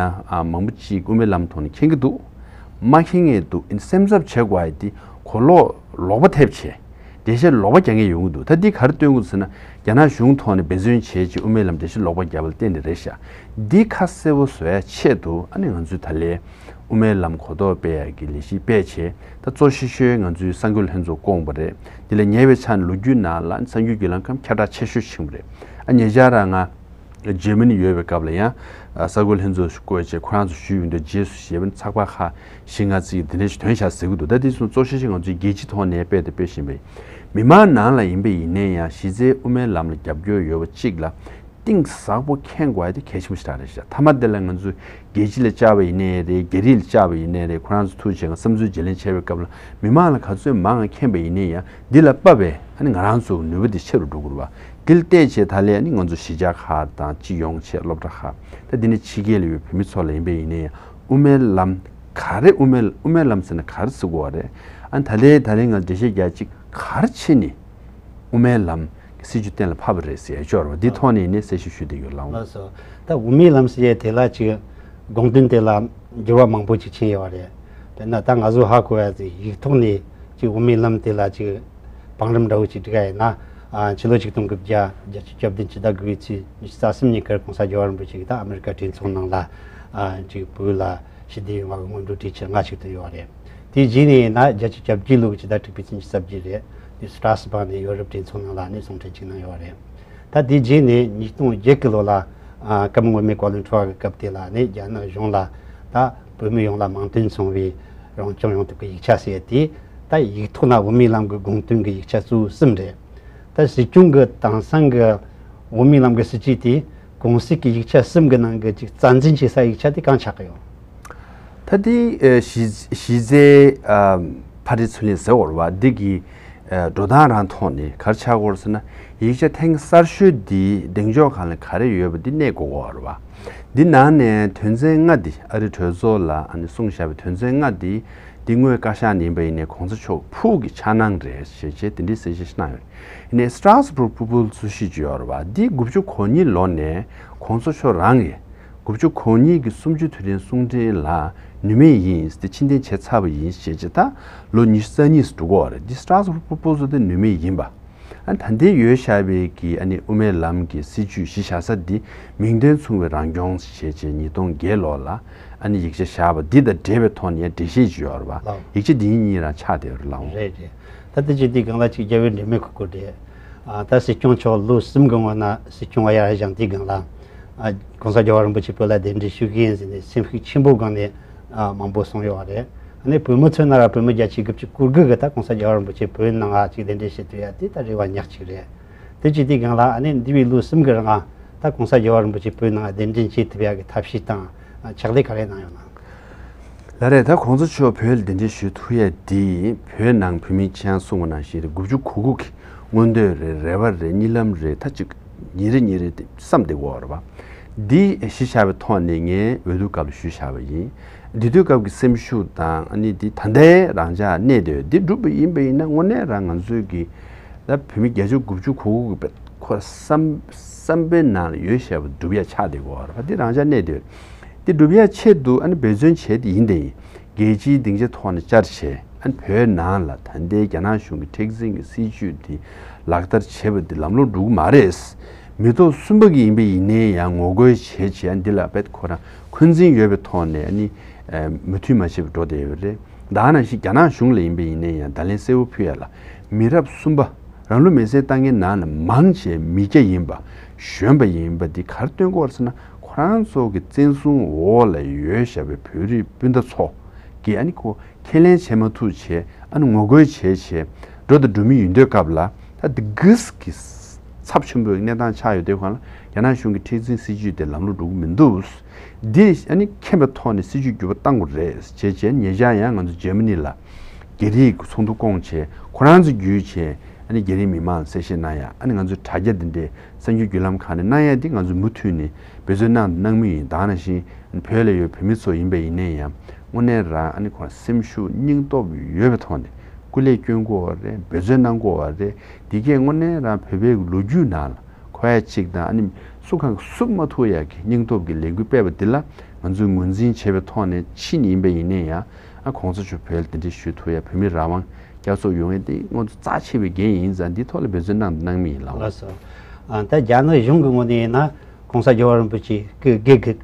མང་པོ་ཅིག་དབུ་མའི་ལམ་ཐོག་ནས་མཁྱེན་གྱི་འདུག་མ་མཁྱེན་མཁན་འདུག་ཨ་ནི་སེམས་འཚབ་བྱེད་དགོས་ཡ་དེ་གོ་ལོག་ལོག་པ་ཐེབས་བྱས། འགྲེལ་བཤད་ལོག་པ་རྒྱག་མཁན་ཡོང་གི་འདུག་ད་འདི་ག་རེ་སྟོན་གྱི་འདུག་ཟེར་ན། རྒྱ་ནག་གཞུང་ཐོག་ནས་འབད་བརྩོན་བྱས་ཀྱི་དབུ་མའི་ལམ་འགྲེལ་བཤད་ལོག་པ་བརྒྱབ་པ་ལ་བརྟེན་ནས་རེད་ཤག་འདི་ཁ་གསལ་པོ་བཟོ་ཡ་ཆེད་དུ་ཨ་ནི་ང་ཚོས་ད་ལན་དབུ་མའི་ལམ་གོ་རྟོགས་སྤེལ་ཡ་གི་ལས་གཞི་སྤེལ་བྱས། ད་གཙོ་ཆེ་ཤོས་ང་ཚོའི་གསར་འགོད་ལྷན་ཚོགས་བསྐོངས་པ་རེད། འདི་ལ་ཉེ་བའི་ཆར་ནས་ལོ་རྒྱུས་ནང་ལ་གསར་འགོད་བརྒྱུད་ལམ་ཁམས་ཁྱབ་བསྒྲགས་ཆེ་ཤོས་ཕྱིན་པ་རེད། ཨ་ཉེ་ཆར་རང་ང་རྗེར་མ་ནི་ཡོད་པའི་སྐབས་ལ་ཡང་གསར་འགོད་ལྷན་ཚོགས་ཤིག་བསྐོས་བྱས་ཁོ་རང་ཚོ་ཞུས་ཡོང་དུས་རྗེས་སུ་ཞེས་པ་ནི་ཚགས་པར་ཁག་བཞི་ལྔ་ཙམ་དེ་འདྲ་ཞིག་ཐོན་བཞག་ཟེར་གྱི་འདུག་ད་དེ་ཚོ་གཙོ་ཆེ་ཤོས་ང་ཚོའི་རྒྱལ་སྤྱི་ཐོག་ནས་སྤེལ་དང་སྤེལ་བཞིན་པའི་མི་མང་ནང་ལ་ཡིན་པ་ཡིན་ནའི་ཡང་གཞི་རྩའི་དབུ་མའི་ལམ་ལ་རྒྱབ་སྐྱོར་ཡོད་པ་གཅིག་ལ་གཏིང་ཟབ་པོ་མཁྱེན་དགོས་ཡ་དེ་གལ་ཆེན་པོ་ཞེ་དྲག་རེད་ཤག་མཐའ་མ་དེ་ལ་ང་ཚོས་རྒྱལ་སྤྱི་ལ་བཅར་བ་ཡིན་ནའི་རེད། རྒྱ་རིགས་ལ་བཅར་བ་ཡིན་ནའི་རེད། ཁོ་རང་ཚོ་ཐུག་བྱས་ང་བསམ་ཚུལ་བརྗེ་ལེན་བྱས་པའི་སྐབས་ལ་མི་མང་ལ་ག་ཚོད་མང་ང་མཁྱེན་པ་ཡིན་ནའི་ཡང་འདི་ལ་དཔག་པའི་ཨ་ནི་ང་རང་ཚོ་ནུས་པ་འདི་ཆེ་རུ་འགྲོ་དགོས་རེད་པ། འདི་ལ་བལྟས་བྱས་ད་ལན་ཨ་ནི་ང་ཚོ་གཞིས་ཆགས་ཁག་དང་སྤྱི་ཡོངས་བྱས་སློབ་གྲྭ་ཁག་ད་འདི་ནས་ཕྱི་རྒྱལ་ལ་ཡོད་བོད་མི་ཚོ་ལ་ཡིན་པ་ཡིན་ནའི་ཡང་དབུ་མའི་ལམ་ག་རེ་དབུ་མའི་དབུ་མའི་ལམ་ཟེར་ན་ག་རེ་ཟེར་དགོས་པ་རེད། ཨ་ནི་ད་ལན་ད་ལན་ང་འགྲེལ་བཤད་རྒྱག་ཅིག་ག་རེ་བྱས་ནས། དབུ་མའི་ལམ་གྱི་སྲིད་བྱུས་གཏན་ལ་ཕབ་པ་རེད་ཟེར་ཡ་ཅིག་ཡོད་རེད་པ། འདི་ཐོག་ནས་ནི་གསལ་བཤད་ཞུ་བསྡད་ཡོད་ལགས། ལགས་སོ། ད་དབུ་མའི་ལམ་ཟེར་ཡ་དེ་ལ་ཅིག་དགོངས་དོན་དེ་ལ་འགྱུར་བ་མང་པོ་ཅིག་ཕྱིན་ཡོད་རེད། དཔེར་ན་ད་ང་ཚོ་ཧ་གོ་ཡ་ཅིག་ཡིག་ཐོག་ནས་ཅིག་དབུ་མའི་ལམ་དེ་ལ་ཅིག་བང་རིམ་འདྲ་བོ་ཅིག་བསྒྲིགས་ཡ་ཡིན་ན། ཨ་ཕྱི་ལོ་ཆིག་སྟོང་དགུ་བརྒྱ་བརྒྱད་ཅུ་གྱ་བདུན་ཕྱི་ཟླ་དགུ་པའི་ཚེས་ཉི་ཤུ་རྩ་གསུམ་ཉིན་ཀར་༸གོང་ས་༸རྒྱལ་བ་རིན་པོ་ཆེ་གིས་ད་ཨ་མེ་རི་ཀ་གྲོས་ཚོགས་ནང་ལ་ཨ་ཅིག་བོད་ལ་ཞི་བདེ་ཡོང་བ་གི་སྔོན་འགྲོ་གྲོས་ཆོད་ལྔ་ཞིག་བཏོན་ཡོད་རེད། དེའི་རྗེས་ནས་ཡིན་ན་བརྒྱད་ཅུ་གྱ་བརྒྱད་ལོ་གི་ཕྱི་ཟླ་དྲུག་པའི་ཚེས་ཉི་ཤུ་རྩ་བརྒྱད་རེད། དེ་སི་ཏྲ་སི་བྷག་ནས་ཡོ་རོབ་གྲོས་ཚོགས་ནང་ལ་ནི་གསུང་འཕྲིན་ཅིག་གནང་ཡོད་རེད། ད་དེའི་རྗེས་ནས་ཉིས་སྟོང་བརྒྱད་གི་ལོ་ལ་ཨ་སྐབས་སྔོན་མའི་བཀའ་བློན་ཁྲི་པ་གི་སྐབས་དེ་ལ་ནི་རྒྱ་ནག་གཞུང་ལ་ད་བོད་མི་ཡོངས་ལ་མིང་དོན་མཚུངས་པའི་རང་སྐྱོང་ཡོང་ཐབས་ཀྱི་ཡིག་ཆ་ཟེར་ཡ་དེ་ད་ཡིག་ཐོག་ན་དབུ་མའི་ལམ་གྱི་དགོངས་དོན་གྱི་ཡིག་ཆ་གཙོ་བོ་གསུམ་རེད། ད་སྲིད་སྐྱོང་གི་དེང་སང་གི་དབུ་མའི་ལམ་གྱི་སྲིད་བྱུས་དེ་གོང་གསལ་གྱི་ཡིག་ཆ་གསུམ་གྱི་ནང་གི་ཅིག་རྩ་འཛིན་བྱེད་ས་ཡིག་ཆ་དེ་གང་ཆགས་ཀྱི་ཡོད། ད་དེ་ཨ་གཞི་གཞི་རྩའི་ཨ་ཕ་རི་ཚུལ་ལེན་ཟེར་བ་རེད་པ། འདི་གི་ཨ་འགྲོ་སྟངས་རང་ཐོག་ནས་ག་རེ་ཆགས་ཀྱི་ཡོད་རེད་ཟེར་ན། ཡིག་ཆ་ཐེངས་གསར་ཤོས་འདི་གདེང་འཇོག་སྒང་ལ་ག་རེ་ཡོད་པ་འདི་གནས་དགོས་ཀྱི་ཡོད་རེད་པ། འདི་ནང་ནས་དོན་ཚན་ལྔ་འདི་ཨ་རི་གྲོས་ཚོགས་ལ་ཨ་ནི་གསུངས་བཞག་པའི་དོན་ཚན་ལྔ་འདི་འདི་དངོས་བཀའ་ཤག་ནས་ཡིན་པ་ཡིན་ནའི་གོང་ས་མཆོག་ཕུགས་ཀྱི་འཆར་སྣང་རེད་ཞེས་བྱས་དེ་འདྲའི་གསལ་བཤད་ཞིག་གནང་ཡོད་རེད། ཡིན་ནའི་སི་ཏྲ་སི་སྦུག་ཕུ་པུལ་ཚུལ་ཤིག་ཅིག་ཡོད་རེད་པ། འདི་དགུ་བཅུ་གོ་གཉིས་ལོ་ནས་གོང་ས་མཆོག་རང་གིས་དགུ་བཅུ་གོ་གཉིས་ཀྱི་གསུམ་བཅུའི་དུས་དྲན་གསུང་འཕྲིན་ལ་ནུས་མེད་ཡིན། དེ་ཕྱིར་འཐེན་བྱས་ཚར་བ་ཡིན་ཞེས་བྱས། ད་ལོ་ཉི་ཤུ་རྩ་གཉིས་སུ་འགྲོ་གི་ཡོད་རེད། འདི་སི་ཏྲ་སི་སྦུག་ཕུ་པུལ་ཚུལ་དེ་ནུས་མེད་ཡིན་པ། ཨ་ད་ལྟའི་ཡོད་བཞག་པའི་གི་ཨ་ནི་དབུ་མའི་ལམ་གྱི་སྲིད་བྱུས་གཞི་བཞག་ས་འདི་མིང་དོན་མཚུངས་པའི་རང་སྐྱོང་ཞེས་བྱས་ཉིས་སྟོང་བརྒྱད་ལོ་ལ་ཨ་ནི་ཡིག་ཆ་བཞག་པ་འདི་དང་འབྲེལ་བའི་ཐོག་ནས་འགྲེལ་བཤད་ཅིག་ཡོད་རེད་པ། ལགས། ཡིག་ཆ་འདི་གཉིས་རང་ཆགས་བསྡད་ཡོད་རེད་ལགས། རེད་རེད། ད་ལྟ་ཅིག་དེའི་སྒང་ལ་ཅིག་རྒྱལ་བའི་འབྲེལ་མོལ་གྱི་སྐོར་རེད། ཨ་ད་སྲིད་སྐྱོང་མཆོག་ལོ་གསུམ་གི་སྔོན་ན་སྲིད་སྐྱོང་བ་ཡར་བཞེངས་དུས་སྒང་ལ། ཨ་༸གོང་ས་༸རྒྱལ་བ་རིན་པོ་ཆེ་བོད་ལ་གདན་འདྲེན་ཞུ་གི་ཡིན་ཟེར་ནས་སེམས་ཤུགས་ཆེན་པོ་སྒང་ནས་ཨ་མང་པོ་གསུངས་ཡོད་པ་རེད། ཨ་ནི་བོད་མི་ཚོའི་ནང་ལ་བོད་མི་བརྒྱ་ཆ་དགུ་བཅུ་གོ་དགུ་གིས་ད་༸གོང་ས་༸རྒྱལ་བ་རིན་པོ་ཆེ་བོད་ནང་ང་ཅིག་གདན་འདྲེན་བྱེད་ཐུབ་ཡ་དེ་ད་རེ་བ་ཉག་གཅིག་རེད། དེ་བྱས་དུས་སྒང་ལ་ཨ་ནི་འདས་པའི་ལོ་གསུམ་གི་རིང་ད་༸གོང་ས་༸རྒྱལ་བ་རིན་པོ་ཆེ་བོད་ནང་གདན་འདྲེན་བྱེད་ཐུབ་ཡ་གི་ཐབས་ཤེས་དང་ཕྱག་ལས་ག་རེ་གནང་ཡོད་ན། ལགས་རེད། ད་༸གོང་ས་མཆོག་བོད་ལ་གདན་འདྲེན་ཞུ་ཐུབ་ཡ་འདི་བོད་ནང་བོད་མི་ཁྱེད་རང་གསུངས་པ་ནང་བཞིན་རེད། དགུ་བཅུ་གོ་དགུ་གི་མངོན་འདོད་རེད། རེ་བ་རེད། གཉིད་ལམ་རེད། ད་ཅིག་ཉིན་རེ་ཉིན་རེ་དེ་བསམ་བསྡད་ཀྱི་ཡོད་རེད་པ། འདི་གཞི་བཞག་པའི་ཐོག་ནས་ངས་འོས་བསྡུ་སྐབས་ལ་ཞུས་བཞག་པ་ཡིན། འདི་དུས་སྐབས་ཀྱི་སེམས་ཤུགས་དང་ཨ་ནི་འདི་ད་ལྟའི་རང་འཇགས་གནས་བསྡད་ཡོད། འདི་འགྲུབ་པ་ཡིན་པ་ཡིན་ན་དངོས་གནས་རང་ང་ཚོའི་གི་ད་བོད་མི་བརྒྱ་ཆ་དགུ་བཅུ་གོ་དགུ་གི་ཁོ་བསམ་བསམ་པའི་ནང་ལ་ཡོད་བཞག་པ་འགྲུབ་ཡ་ཆགས་བསྡད་ཀྱི་ཡོད་རེད་པ། འདི་རང་འཇགས་གནས་བསྡད་ཡོད། འདི་འགྲུབ་ཡ་ཆེད་དུ་ཨ་ནི་འབད་བརྩོན་བྱས་ཏེ་ཡིན་དེ་ཡིན། རྒྱལ་སྤྱིའི་སྡིངས་ཆ་ཐོག་ནས་བཅར་བྱས་ཨ་ནི་བོད་ནང་ལ་ད་ལྟའི་རྒྱ་ནག་གཞུང་གི་མཁྲེགས་འཛིན་གྱི་སྲིད་བྱུས་འདི་ལག་བསྟར་བྱེད་པ་འདི་ལམ་ལྷོང་འགྲོ་གི་མ་རེད། མི་ཐོག་གསུམ་པ་གི་ཡིན་པ་ཡིན་ནའི་ཡང་ངོ་རྒོལ་བྱས་བྱས་ཨ་ནི་འདི་ལ་དཔེ་ཁོ་རང་འཁོན་འཛིན་ཡོད་པའི་ཐོག་ནས་ཨ་ནི་མོས་མཐུན་མ་བྱས་པར་འགྲོ་བསྡད་ཡོད་རེད། ད་ནང་བཞིན་རྒྱ་ནག་གཞུང་ལ་ཡིན་པ་ཡིན་ནའི་ཡང་བརྡ་ལན་གསལ་པོ་ཕུལ་ཡ་ལ་མི་རབས་གསུམ་པ། རང་ལུས་མེར་སྲེག་བཏང་མཁན་ནང་ནས་མང་ཆེ་མི་སྐྱ་ཡིན་པ། གཞོན་པ་ཡིན་པ་འདི་ག་རེ་སྟོན་གྱི་ཡོད་རེད་ཟེར་ན། ཁོ་རང་ཚོ་གི་བཙན་བཟུང་འོག་ལ་ཡོད་བཞག་པའི་བོད་རིགས་སྤུན་ཟླ་ཚོ་གིས་ཨ་ནི་ཁོ་ཁས་ལེན་བྱེད་མ་ཐུབ་བྱས་ཨ་ནི་ངོ་རྒོལ་བྱས་བྱས་འགྲོ་དང་འགྲོ་མུས་ཡིན་དུས་སྐབས་ལ། ད་འདི་གིས་ཀྱི་ཚབས་ཆེན་པོའི་གནས་སྟངས་ཆགས་ཡོད་དུས་སྒང་ལ་རྒྱ་ནག་གཞུང་གི་མཁྲེགས་འཛིན་སྲིད་བྱུས་དེ་ལམ་ལྷོང་འགྲོ་གི་མི་འདུག་འདི་ཨ་ནི་མཁྱེན་པའི་ཐོག་ནས་སྲིད་བྱུས་འགྱུར་བ་གཏང་དགོས་རེད་ཅེས་བྱས། ཉེ་ཆར་ཡང་ང་ཚོ་འཇར་མ་ནི་ལ་རྒྱ་རིགས་ཀྱི་ཚོགས་འདུ་བསྐོངས་བྱས་ཁོ་རང་ཚོ་བརྒྱུད་བྱས་ ཨ་ནི་རྒྱ་རིགས་མི་མང་ལ་གསལ་བཤད་གནང་ཡ། ཨ་ནི་ང་ཚོའི་དྲ་རྒྱ་འདི་འདྲའི་གསར་འགྱུར་བརྒྱུད་ལམ་ཁག་ནས་གནང་ཡ་འདི་ང་ཚོས་མུ་མཐུད་ནས་འབད་བརྩོན་གནང་གནང་མུས་ཡིན། ད་ནང་བཞིན་བོད་ལ་ཡོད་བོད་མི་ཚོ་ཡིན་པ་ཡིན་ནའི་ཡང་དངོས་གནས་རང་ཨ་ནི་ཁོ་རང་སེམས་ཤུགས་སྙིང་སྟོབས་ཡོད་པའི་ཐོག་ནས་སྐུ་ལས་བསྐྱོན་དགོས་པ་རེད། འབད་བརྩོན་གནང་དགོས་པ་རེད། འདི་གས་དངོས་གནས་རང་བོད་པའི་ལོ་རྒྱུས་ནང་ལ་འཁོར་ཡ་གཅིག་དང་། ཨ་ནི་སུ་གང་སུ་མ་ཐུག་ཡ་གི་སྙིང་སྟོབས་ཀྱི་ལས་འགུལ་སྤེལ་བ་འདི་ལ་ང་ཚོས་ངོས་འཛིན་བྱས་པའི་ཐོག་ནས་ཕྱིན་ཡིན་པ་ཡིན་ནའི་ཡང་། ཨ་གོང་ས་མཆོག་བོད་ལ་གདན་འདྲེན་ཞུ་ཐུབ་ཡ། བོད་མི་རང་དབང་བསྐྱར་གསོ་ཡོང་ཡ་དེ་ང་ཚོ་རྩ་ཆེ་བའི་འགན་ཡིན་ཙང་འདིའི་ཐོག་ལ་འབད་བརྩོན་གནང་གནང་མུས་ཡིན་ལགས། ལགས་སོ། ཨ་ད་རྒྱ་ནག་གཞུང་གི་ངོས་ནས་ཡིན་ན་༸གོང་ས་༸རྒྱལ་བ་རིན་པོ་ཆེ་སྐུ་སྒེར་གྱི་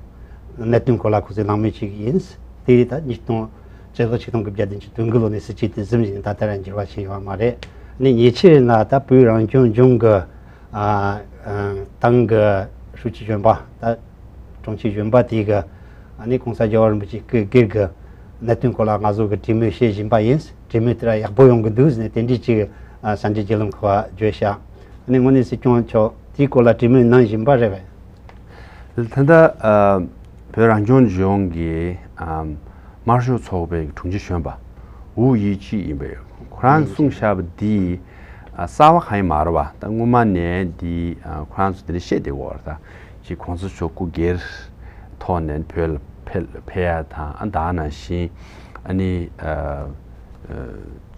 གནད་དོན་སྐོར་ལ་ཁོ་ཚོས་གནང་མུས་ཅིག་ཡིན། དེ་ད་ཉིས་སྟོང་ཆིག་སྟོང་གི་བརྒྱ་བདུན་ཅུ་དོན་དགུ་ལོ་ནས་སྲིད་བྱུས་དེ་ཟིན་བཞིན་ད་ལྟ་རང་འགྱུར་བ་ཕྱིན་ཡོད་མ་རེད། ནི་ཉེ་ཆར་ན་ད་བོད་རང་སྐྱོང་ལྗོངས་ཀྱི་ཨ་ཨ་ཏང་གི་ཧྲུའུ་ཅི་གཞོན་པ་ད་ཀྲུང་ཕྱི་གཞོན་པ་དེ་གི་ཨ་ནི་༸གོང་ས་༸རྒྱལ་བ་རིན་པོ་ཆེ་སྐུ་སྒེར་གྱི་གནད་དོན་སྐོར་ལ་ང་ཚོ་གི་གྲོས་མོལ་བྱེད་བཞིན་པ་ཡིན། གྲོས་མོལ་དེ་ར་ཡག་པོ་ཡོང་གི་འདུག་ཟེར་ནས་དེ་འདྲའི་ཅིག་ཨ་གསར་འགྱུར་བརྒྱུད་ལམ་ཁག་བརྗོད་ཤག་ཨ་ནི་དངོས་གནས་སྲིད་སྐྱོང་མཆོག་དེའི་སྐོར་ལ་གྲོས་མོལ་གནང་བཞིན་པ་རེད་པས། ད་ལྟ་ཨ་བོད་རང་སྐྱོང་ལྗོངས་ཀྱི་ཨ་དམར་ཤོག་ཚོགས་པའི་དྲུང་ཆེ་གཞོན་པ་ཝུའུ་དབྱི་ཅི་ཡིན་པས། ཁོ་རང་གསུངས་བཞག་པ་འདི་ཨ་གསར་པ་གང་ཡང་མ་རེད་པ། ད་སྔོན་མ་ནས་འདི་ཨ་ཁོ་རང་ཚོ་འདི་འདྲ་བཤད་བསྡད་ཡོད་རེད། ད་ཅིག་གོང་ས་མཆོག་སྐུ་སྒེར་ཐོག་ནས་བོད་ལ་ཕེབས་ཕེབས་ཡ་དང་། ཨ་ད་ནང་བཞིན་ཨ་ནི་ཨ་ཨ་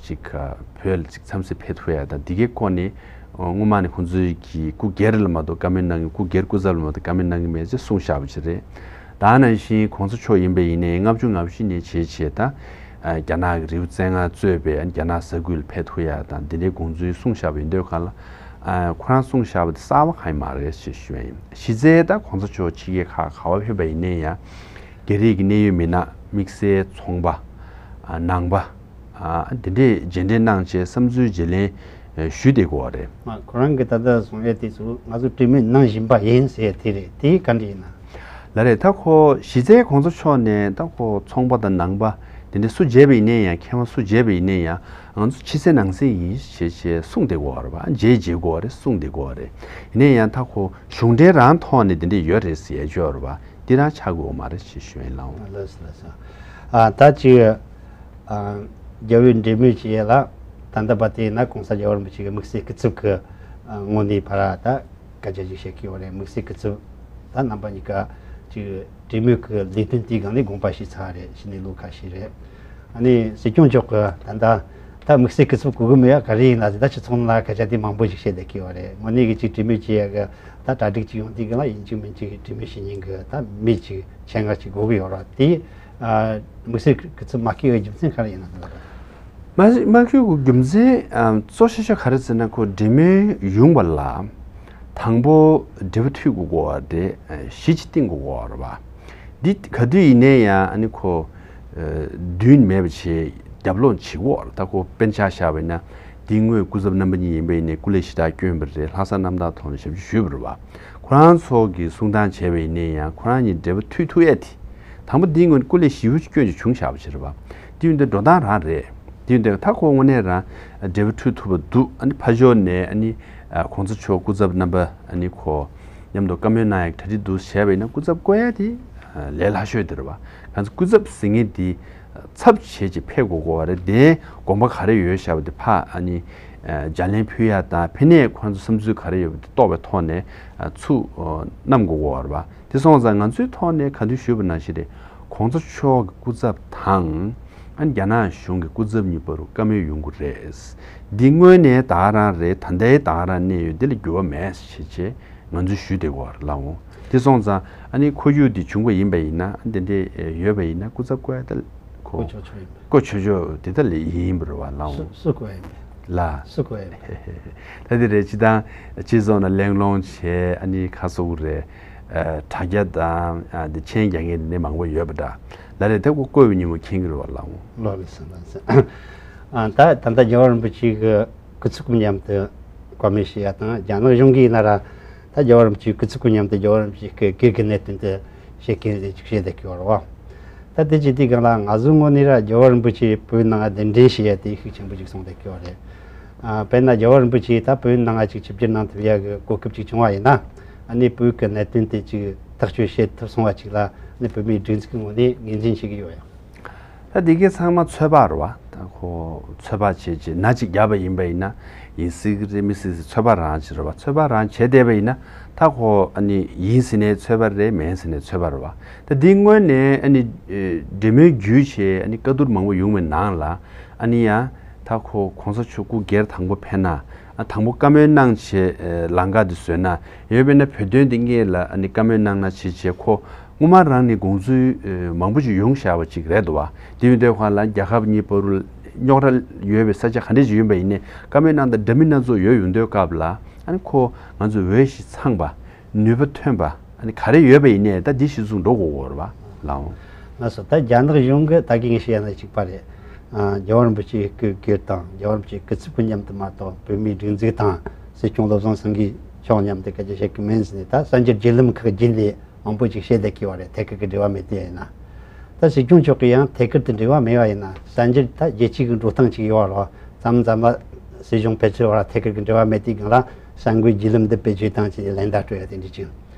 ཅིག་ཨ་བོད་ལ་ཅིག་འཚམས་གཟིགས་ཕེབས་ཐུབ་ཡ་དང་། འདི་གའི་སྐོར་ནས་ཨ་སྔོན་མ་ནས་ཁོང་ཚོའི་གི་སྐུ་སྒེར་ལ་མ་གཏོགས་བཀའ་མོལ་གནང་གི། སྐུ་སྒེར་སྐུ་ཚབ་ལ་མ་གཏོགས་བཀའ་མོལ་གནང་གི་མེད་ཅེས་གསུངས་བཞག་པ་ཅིག་རེད། ད་ནང་བཞིན་གོང་ས་མཆོག་ཡིན་པ་ཡིན་ནའི་ལྔ་བཅུ་ང་བཞི་ནས་བྱས་བྱས་ད་ཨ་རྒྱ་ནག་གི་རི་བོ་རྩེ་ལྔ་གཙོས་པའི་ཨ་རྒྱ་ནག་ས་ཁུལ་ལ་ཕེབས་ཐུབ་ཡ་དང་འདི་འདྲའི་དགོངས་ཚུལ་གསུངས་བཞག་པ་ཡིན་དུས་ག་ལ། ཨ་ཁོ་རང་གསུངས་བཞག་པ་དེ་གསར་པ་གང་ཡང་མ་རེད་ཞེས་ཞུ་ཡ་ཡིན། གཞི་རྩའི་ད་གོང་ས་མཆོག་ཕྱི་རྒྱལ་ཁག་ག་པར་ཕེབས་པ་ཡིན་ནའི་ཡང་། རྒྱ་རིགས་ཀྱི་གནད་ཡོད་མི་སྣ། དམིགས་བསལ་ཚོང་པ། ཨ་ནང་པ། ཨ་འདི་འདྲས་མཇལ་འཕྲད་གནང་བྱས་བསམ་ཚུལ་བརྗེ་ལེན་ཨ་ཞུས་བསྡད་ཡོད་རེད། མ་ཁོ་རང་གིས་ད་ལྟ་གསུང་ཡས་དེ་ཚོ་ང་ཚོ་གྲོས་མོལ་གནང་བཞིན་པ་ཡིན་ཟེར་ཡས་དེ་རེད། དེ་ག་འདྲ་ཡིན་ན། ལགས་རེད། ད་ཁོ་གཞི་རྩའི་གོང་ས་མཆོག་ནས་ད་ཁོ་ཚོང་པ་དང་ནང་པ་འདི་འདྲས་སུ་མཇལ་བ་ཡིན་ནའི་ཡང་། མཁས་དབང་སུ་མཇལ་བ་ཡིན་ནའི་ཡང་། ང་ཚོ་ཕྱི་གསལ་ནང་གསལ་ཡིན་ཞེས་ཞེས་གསུངས་བསྡད་ཡོད་རེད་པ། མཇལ་མཇལ་དགོས་རེད། གསུངས་བསྡད་ཡོད་རེད། ཡིན་ནའི་ཡང་ད་ཁོ་གཞུང་འབྲེལ་རང་ཐོག་ནས་འདི་འདྲས་ཡོད་རེད་ཟེར་ཡས་ཡོད་རེད་པ། འདི་རང་ཆགས་དགོས་མ་རེད་ཞེས་ཞུ་ཡིན་ལགས། ལགས་སོ་ལགས་སོ། ཨ་ད་ཅིག་ཨ་རྒྱ་བོད་འབྲེལ་མོལ་བྱེད་ཡས་ལ་ད་ལྟ་བར་དེ་ན་གོང་ས་རྒྱལ་བ་རིན་པོ་ཆེ་གི་དམིགས་བསལ་སྐུ་ཚབ་ཀྱི་ཨ་ངོས་ནས་ཕར་ད་སྐད་ཆ་ཅིག་བཤད་ཀྱི་ཡོད་རེད། དམིགས་བསལ་སྐུ་ཚབ་ད་རྣམ་པ་གཉིས་ཀ་ཅིག་གྲོས་མོལ་གྱི་ལས་དོན་དེའི་སྒང་ནས་དགོངས་པ་ཞུས་ཚར་རེད། ཕྱི་ནས་ལོ་ཁ་ཤས་རེད། ཨ་ནི་སྲིད་སྐྱོང་མཆོག་གིས་ད་ལྟ་ད་དམིགས་བསལ་སྐུ་ཚབ་དགོས་ཀྱི་མེད་ཡ་ག་རེ་ཡིན་ལ་ཟེར། ད་སྤྱི་ཚོགས་ནང་ལ་སྐད་ཆ་དེ་མང་པོ་ཞིག་བཤད་བསྡད་ཀྱི་ཡོད་རེད། དངོས་གནས་ཀྱི་ཅིག་གྲོས་མོལ་བྱེད་ཡ་གི་ད་གྲ་སྒྲིག་ཅིག་ཡོང་དུས་སྒང་ལ་ཡིན་གཅིག་མིན་གཅིག་གྲོས་མོལ་བྱེད་མཁན་གྱི་ད་མི་ཅིག་ཆེད་མངགས་ཅིག་དགོས་ཀྱི་ཡོད་རེད། དེ་ཨ་དམིགས་བསལ་སྐུ་ཚབ་མ་བསྐོས་ཡ་རྒྱུ་མཚན་ག་རེ་ཡིན་ན་ཟེར་ལ། མ་མ་བསྐོས་ཀྱི་རྒྱུ་མཚན་ཨ་གཙོ་ཆེ་ཤོས་ག་རེ་ཟེར་ན། ཁོ་འབྲེལ་མོལ་ཡོང་བ་ལ་དང་པོ་འབྲེལ་བ་མཐུད་དགོས་ཀྱི་ཡོད་རེད། གཞི་ཅིག་བཏིང་དགོས་ཀྱི་ཡོད་རེད་པ། འདི་ག་དུས་ཡིན་ནའི་ཡང་ཨ་ནི་ཁོ་ཨ་མདུན་མེད་པ་བྱས་རྒྱབ་ལོག་བྱེད་ཀྱི་ཡོད་རེད། ད་ཁོ་དཔེར་ན་ཆ་བཞག་པ་ཡིན་ན། འདི་སྔོན་སྐུ་ཚབ་རྣམ་པ་གཉིས་ཡིན་པ་ཡིན་ནའི་སྐུ་ལས་ཞེ་དྲག་བསྐྱོན་པ་རེད། ལྷག་བསམ་རྣམ་དག་ཐོག་ནས་ཞབས་ཕྱི་ཞུས་པ་རེད་པ། ཁོ་རང་ཚོ་གིས་གསུང་སྟངས་བྱས་པ་ཡིན་ནའི་ཡང་ཁོ་རང་གཉིས་འབྲེལ་བ་མཐུད་ཐུབ་ཡས་དེ། དང་པོ་འདིའི་སྔོན་སྐུ་ལས་ཞེ་པོ་ཅིག་བསྐྱོན་ཅིག་བྱུང་བཞག་པ་ཅིག་རེད་པ། དེ་ཡིན་དུས་འགྲོ་སྟངས་རང་རེད། དེ་ཡིན་དུས་ད་ཁོ་དངོས་གནས་རང་འབྲེལ་བ་མཐུད་ཐུབ་པ་འདུག་ཨ་ནི་ཕར་ཕྱོགས་ནས་ཨ་ནི་ཨ་གོང་ས་མཆོག་སྐུ་ཚབ་རྣམ་པ་ཨ་ནི་ཁོ་མཉམ་དུ་བཀའ་མོལ་གནང་ཡག་གྲ་སྒྲིག་འདུག་བྱས་པ་ཡིན་ན། སྐུ་ཚབ་བསྐོ་ཡ་དེ་ཨ་ལས་སླ་ཤོས་དེ་རེད་པ། གང་ཚེ་སྐུ་ཚབ་ཟེར་མཁན་དེ་ཚབ་བྱས་ཅིག་ཕེབས་དགོས་ཀྱི་ཡོད་རེད། དེ་དགོངས་པ་ག་རེ་ཡོད་བཞག་པ་དེ་ཕར་ཨ་ནི་ཨ་ལྗགས་ལན་ཕུལ་ཡ་དང་། ཕ་ནས་ཁོ་རང་ཚོ་བསམ་ཚུལ་ག་རེ་ཡོད་པ་དེ་རྟོགས་པའི་ཐོག་ནས་ཨ་ཚུར་ཨ་བསྣམས་དགོས་ཀྱི་ཡོད་རེད་པ། དེ་སོང་ཙང་ང་ཚོའི་ཐོག་ནས་ག་དུས་ཞུས་པ་ནང་བཞིན་རེད། གོང་ས་མཆོག་གི་སྐུ་ཚབ་དང་ཨ་ནི་རྒྱ་ནག་གཞུང་གི་སྐུ་ཚབ་གཉིས་བར་དུ་བཀའ་མོལ་ཡོང་གི་རེད། འདི་དངོས་གནས་ད་ག་རང་རེད། ད་ལྟའི་ད་ག་རང་གནས་ཡོད་འདི་ལ་འགྱུར་བ་མེད་ཟེར་བྱས་ང་ཚོས་ཞུས་བསྡད་ཡོད་རེད་ལགས་འོང་། དེ་སོང་ཙང་ཨ་ནི་ཁོར་ཡུག་འདི་བྱུང་བ་ཡིན་པ་ཡིན་ན། ཨ་དེ་འདྲས་ཡོད་པ་ཡིན་ན་སྐུ་ཚབ་བསྐོ་ཡ་ད་ཁོ་བསྐོ་ཆོག་ཆོག་ཡིན་པ། བསྐོ་ཆོག་ཆོག་དེ་ད་ལས་ཡིན་པ་རེད་པ་ལགས་འོང་། སུ་སུ་བསྐོ་ཡ་ཡིན་པ། ལགས། སུ་བསྐོ་ཡ་ཡིན་པ། ད་དེ་རེད། སྤྱིར་བཏང་སྤྱི་ཚོགས་ནང་གླེང་སློང་བྱས། ཨ་ནི་ཁ་སོག་རེད། ཨ་དྲ་རྒྱ་དང་ཨ་དེ་མཆན་རྒྱག་མཁན་དེ་འདྲས་མང་པོ་ཡོད་པ་འདྲ། ལགས་རེད། ད་ཁོ་བསྐོས་པའི་ཉིན་མོ་མཁྱེན་གྱི་རེད་པ་ལགས་འོང་། ལགས་རེད་ཟེར་ལགས་ཟེར། ཨ་ད་ད་ལྟ་རྒྱལ་བ་རིན་པོ་ཆེ་གི་སྐུ་ཚབ་མཉམ་དུ་བཀའ་མོལ་བྱེད་ཡ་དང་། རྒྱ་ནག་གཞུང་གིས་ཡིན་ན་ར་ད་རྒྱལ་བ་རིན་པོ་ཆེའི་སྐུ་ཚབ་ཀྱི་མཉམ་དུ་རྒྱལ་བ་རིན་པོ་ཆེའི་སྐུ་སྒེར་གྱི་གནད་དོན་དེ་བཤད་མཁན་རེད་ཅིག་བཤད་བསྡད་ཀྱི་ཡོད་རེད་པ། ད་དེ་བྱེད་དུས་སྒང་ལ་ང་ཚོའི་ངོས་ནས་ར་རྒྱལ་བ་རིན་པོ་ཆེ་བོད་ནང་གདན་འདྲེན་བྱེད་ཡ་དེ་ཤུགས་ཆེན་པོ་ཅིག་སོང་བསྡད་ཀྱི་ཡོད་རེད། ཨ་དཔེར་ན་རྒྱལ་བ་རིན་པོ་ཆེ་ད་བོད་ནང་ཅིག་ཆིབས་བསྒྱུར་གནང་ཐུབ་ཡ་གི་གོ་སྐབས་ཅིག་བྱུང་བ་ཡིན་ན། ཨ་ནི་བོད་ཀྱི་གནད་དོན་དེ་ཅིག་ཐག་གཅོད་བྱེད་ཐུབ་སོང་བ་ཅིག་ལ། ཨ་ནི་བོད་མིའི་སྒྲིག་འཛུགས་ཀྱི་ངོས་ནས་ངོས་འཛིན་བྱེད་ཀྱི་ཡོད་ཡ། ད་འདི་གའི་ཚང་མ་ཚོད་དཔག་རེད་པ། ད་ ཁོ་ཚོད་དཔག་བྱས་རྗེས་ན་གཅིག་བརྒྱབ་པ་ཡིན་པ་ཡིན་ན་ཡིན་སྲིད་ཀྱི་རེད་མི་སྲིད་ཟེར་ཚོད་དཔག་རང་བྱེད་རེད་བ། ཚོད་དཔག་རང་བྱས་བསྡད་པ་ཡིན་ན་ད་ཁོ་ཨ་ནི་ཡིན་ཟེར་ནའི་ཚོད་དཔག་རེད། མིན་ཟེར་ནའི་ཚོད་དཔག་རེད་བ། ད་འདི་སྔོན་ནས་ཨ་ནི་འབྲེལ་མོལ་བརྒྱུད་བྱས་ཨ་ནི་བཀའ་བསྡུར་མང་པོ་ཡོང་བའི་ནང་ལ་ཨ་ནི་ཡང་ད་ཁོ་གོང་ས་མཆོག་སྐུ་སྒེར་དང་པོ་ཕེབས་ན་ཨ་དང་པོ་བཀའ་མོལ་གནང་བྱས་ལམ་ཁ་འདི་བཟོས་ན་ཡོད་པས་ན་བོད་དོན་འདི་སྔོན་ལ་ཨ་ནི་བཀའ་མོལ་གནང་ན་བྱས་བྱས་ཁོ། སྔོན་མ་རང་ནས་དགོངས་ཚུལ་མང་པོ་ཅིག་ཡོང་བཞག་པ་ཅིག་རེད་འདུག་བ། དེ་ཡིན་དུས་ཁོ་ལ་རྒྱལ་ཁབ་གཉིས་བར་རུ་རྙོག་དྲ་ཡོད་པའི་ས་ཆ་ག་འདྲས་ཅིག་ཡོད་པ་ཡིན་ནའི་བཀའ་མོལ་གནང་སྟངས་འདྲ་མིན་སྣ་ཚོགས་ཡོད་ཡོང་དུས་སྐབས་ལ་ཨ་ནི་ཁོ་ང་ཚོས་འོས་ཤིང་འཚམས་པ་ནུས་པ་ཐོན་པ་ཨ་ནི་ག་རེ་ཡོད་པ་ཡིན་ནའི་ད་འདི་གཞི་བཟུང་འགྲོ་དགོས་ཀྱི་ཡོད་རེད་བ་ལགས་འོང་། ལགས་སོ། ད་རྒྱ་ནག་གཞུང་གི་ད་གིན་བཤད་ན་གཅིག་པ་རེད། ཨ་རྒྱལ་བ་རིན་པོ་ཆེའི་སྐུ་སྒེར་དང་རྒྱལ་བ་རིན་པོ་ཆེའི་སྐུ་ཚབ་ཀྱི་མཉམ་དུ་མ་གཏོགས་བོད་མིའི་སྒྲིག་འཛུགས་དང་སྲིད་སྐྱོང་བློ་བཟང་སེང་གེ་མཆོག་མཉམ་དུ་སྐད་ཆ་བཤད་ཀྱི་མིན་ཟེར་ནས་ད་གསར་འགྱུར་བརྒྱུད་ལམ་ཁག་བརྒྱུད་ནས། མང་པོ་ཅིག་བཤད་བསྡད་ཀྱི་ཡོད་རེད། ཐད་ཀར་གྱི་འབྲེལ་བ་མེད་དེ་ཡིན་ན། ད་སྲིད་སྐྱོང་མཆོག་གིས་ཡང་ཐད་ཀར་དུ་འབྲེལ་བ་མེད་པ་ཡིན་ན་གསར་འགྱུར་ད་རྒྱལ་སྤྱི་གི་འགྲོ་སྟངས་ཅིག་ཡོད་རེད། མཚམས་མཚམས་ལ་སྲིད་གཞུང་ཕལ་ཆེར་བར་ཐད་ཀར་གྱི་འབྲེལ་བ་མེད་དུས་སྒང་ལ་གསར་འགོད་བརྒྱུད་ལམ་འདི་བེད་སྤྱོད་བཏང་བྱས་ལན་བརྡ་སྤྲོད་ཡ་དེ་འདྲ་ཅིག་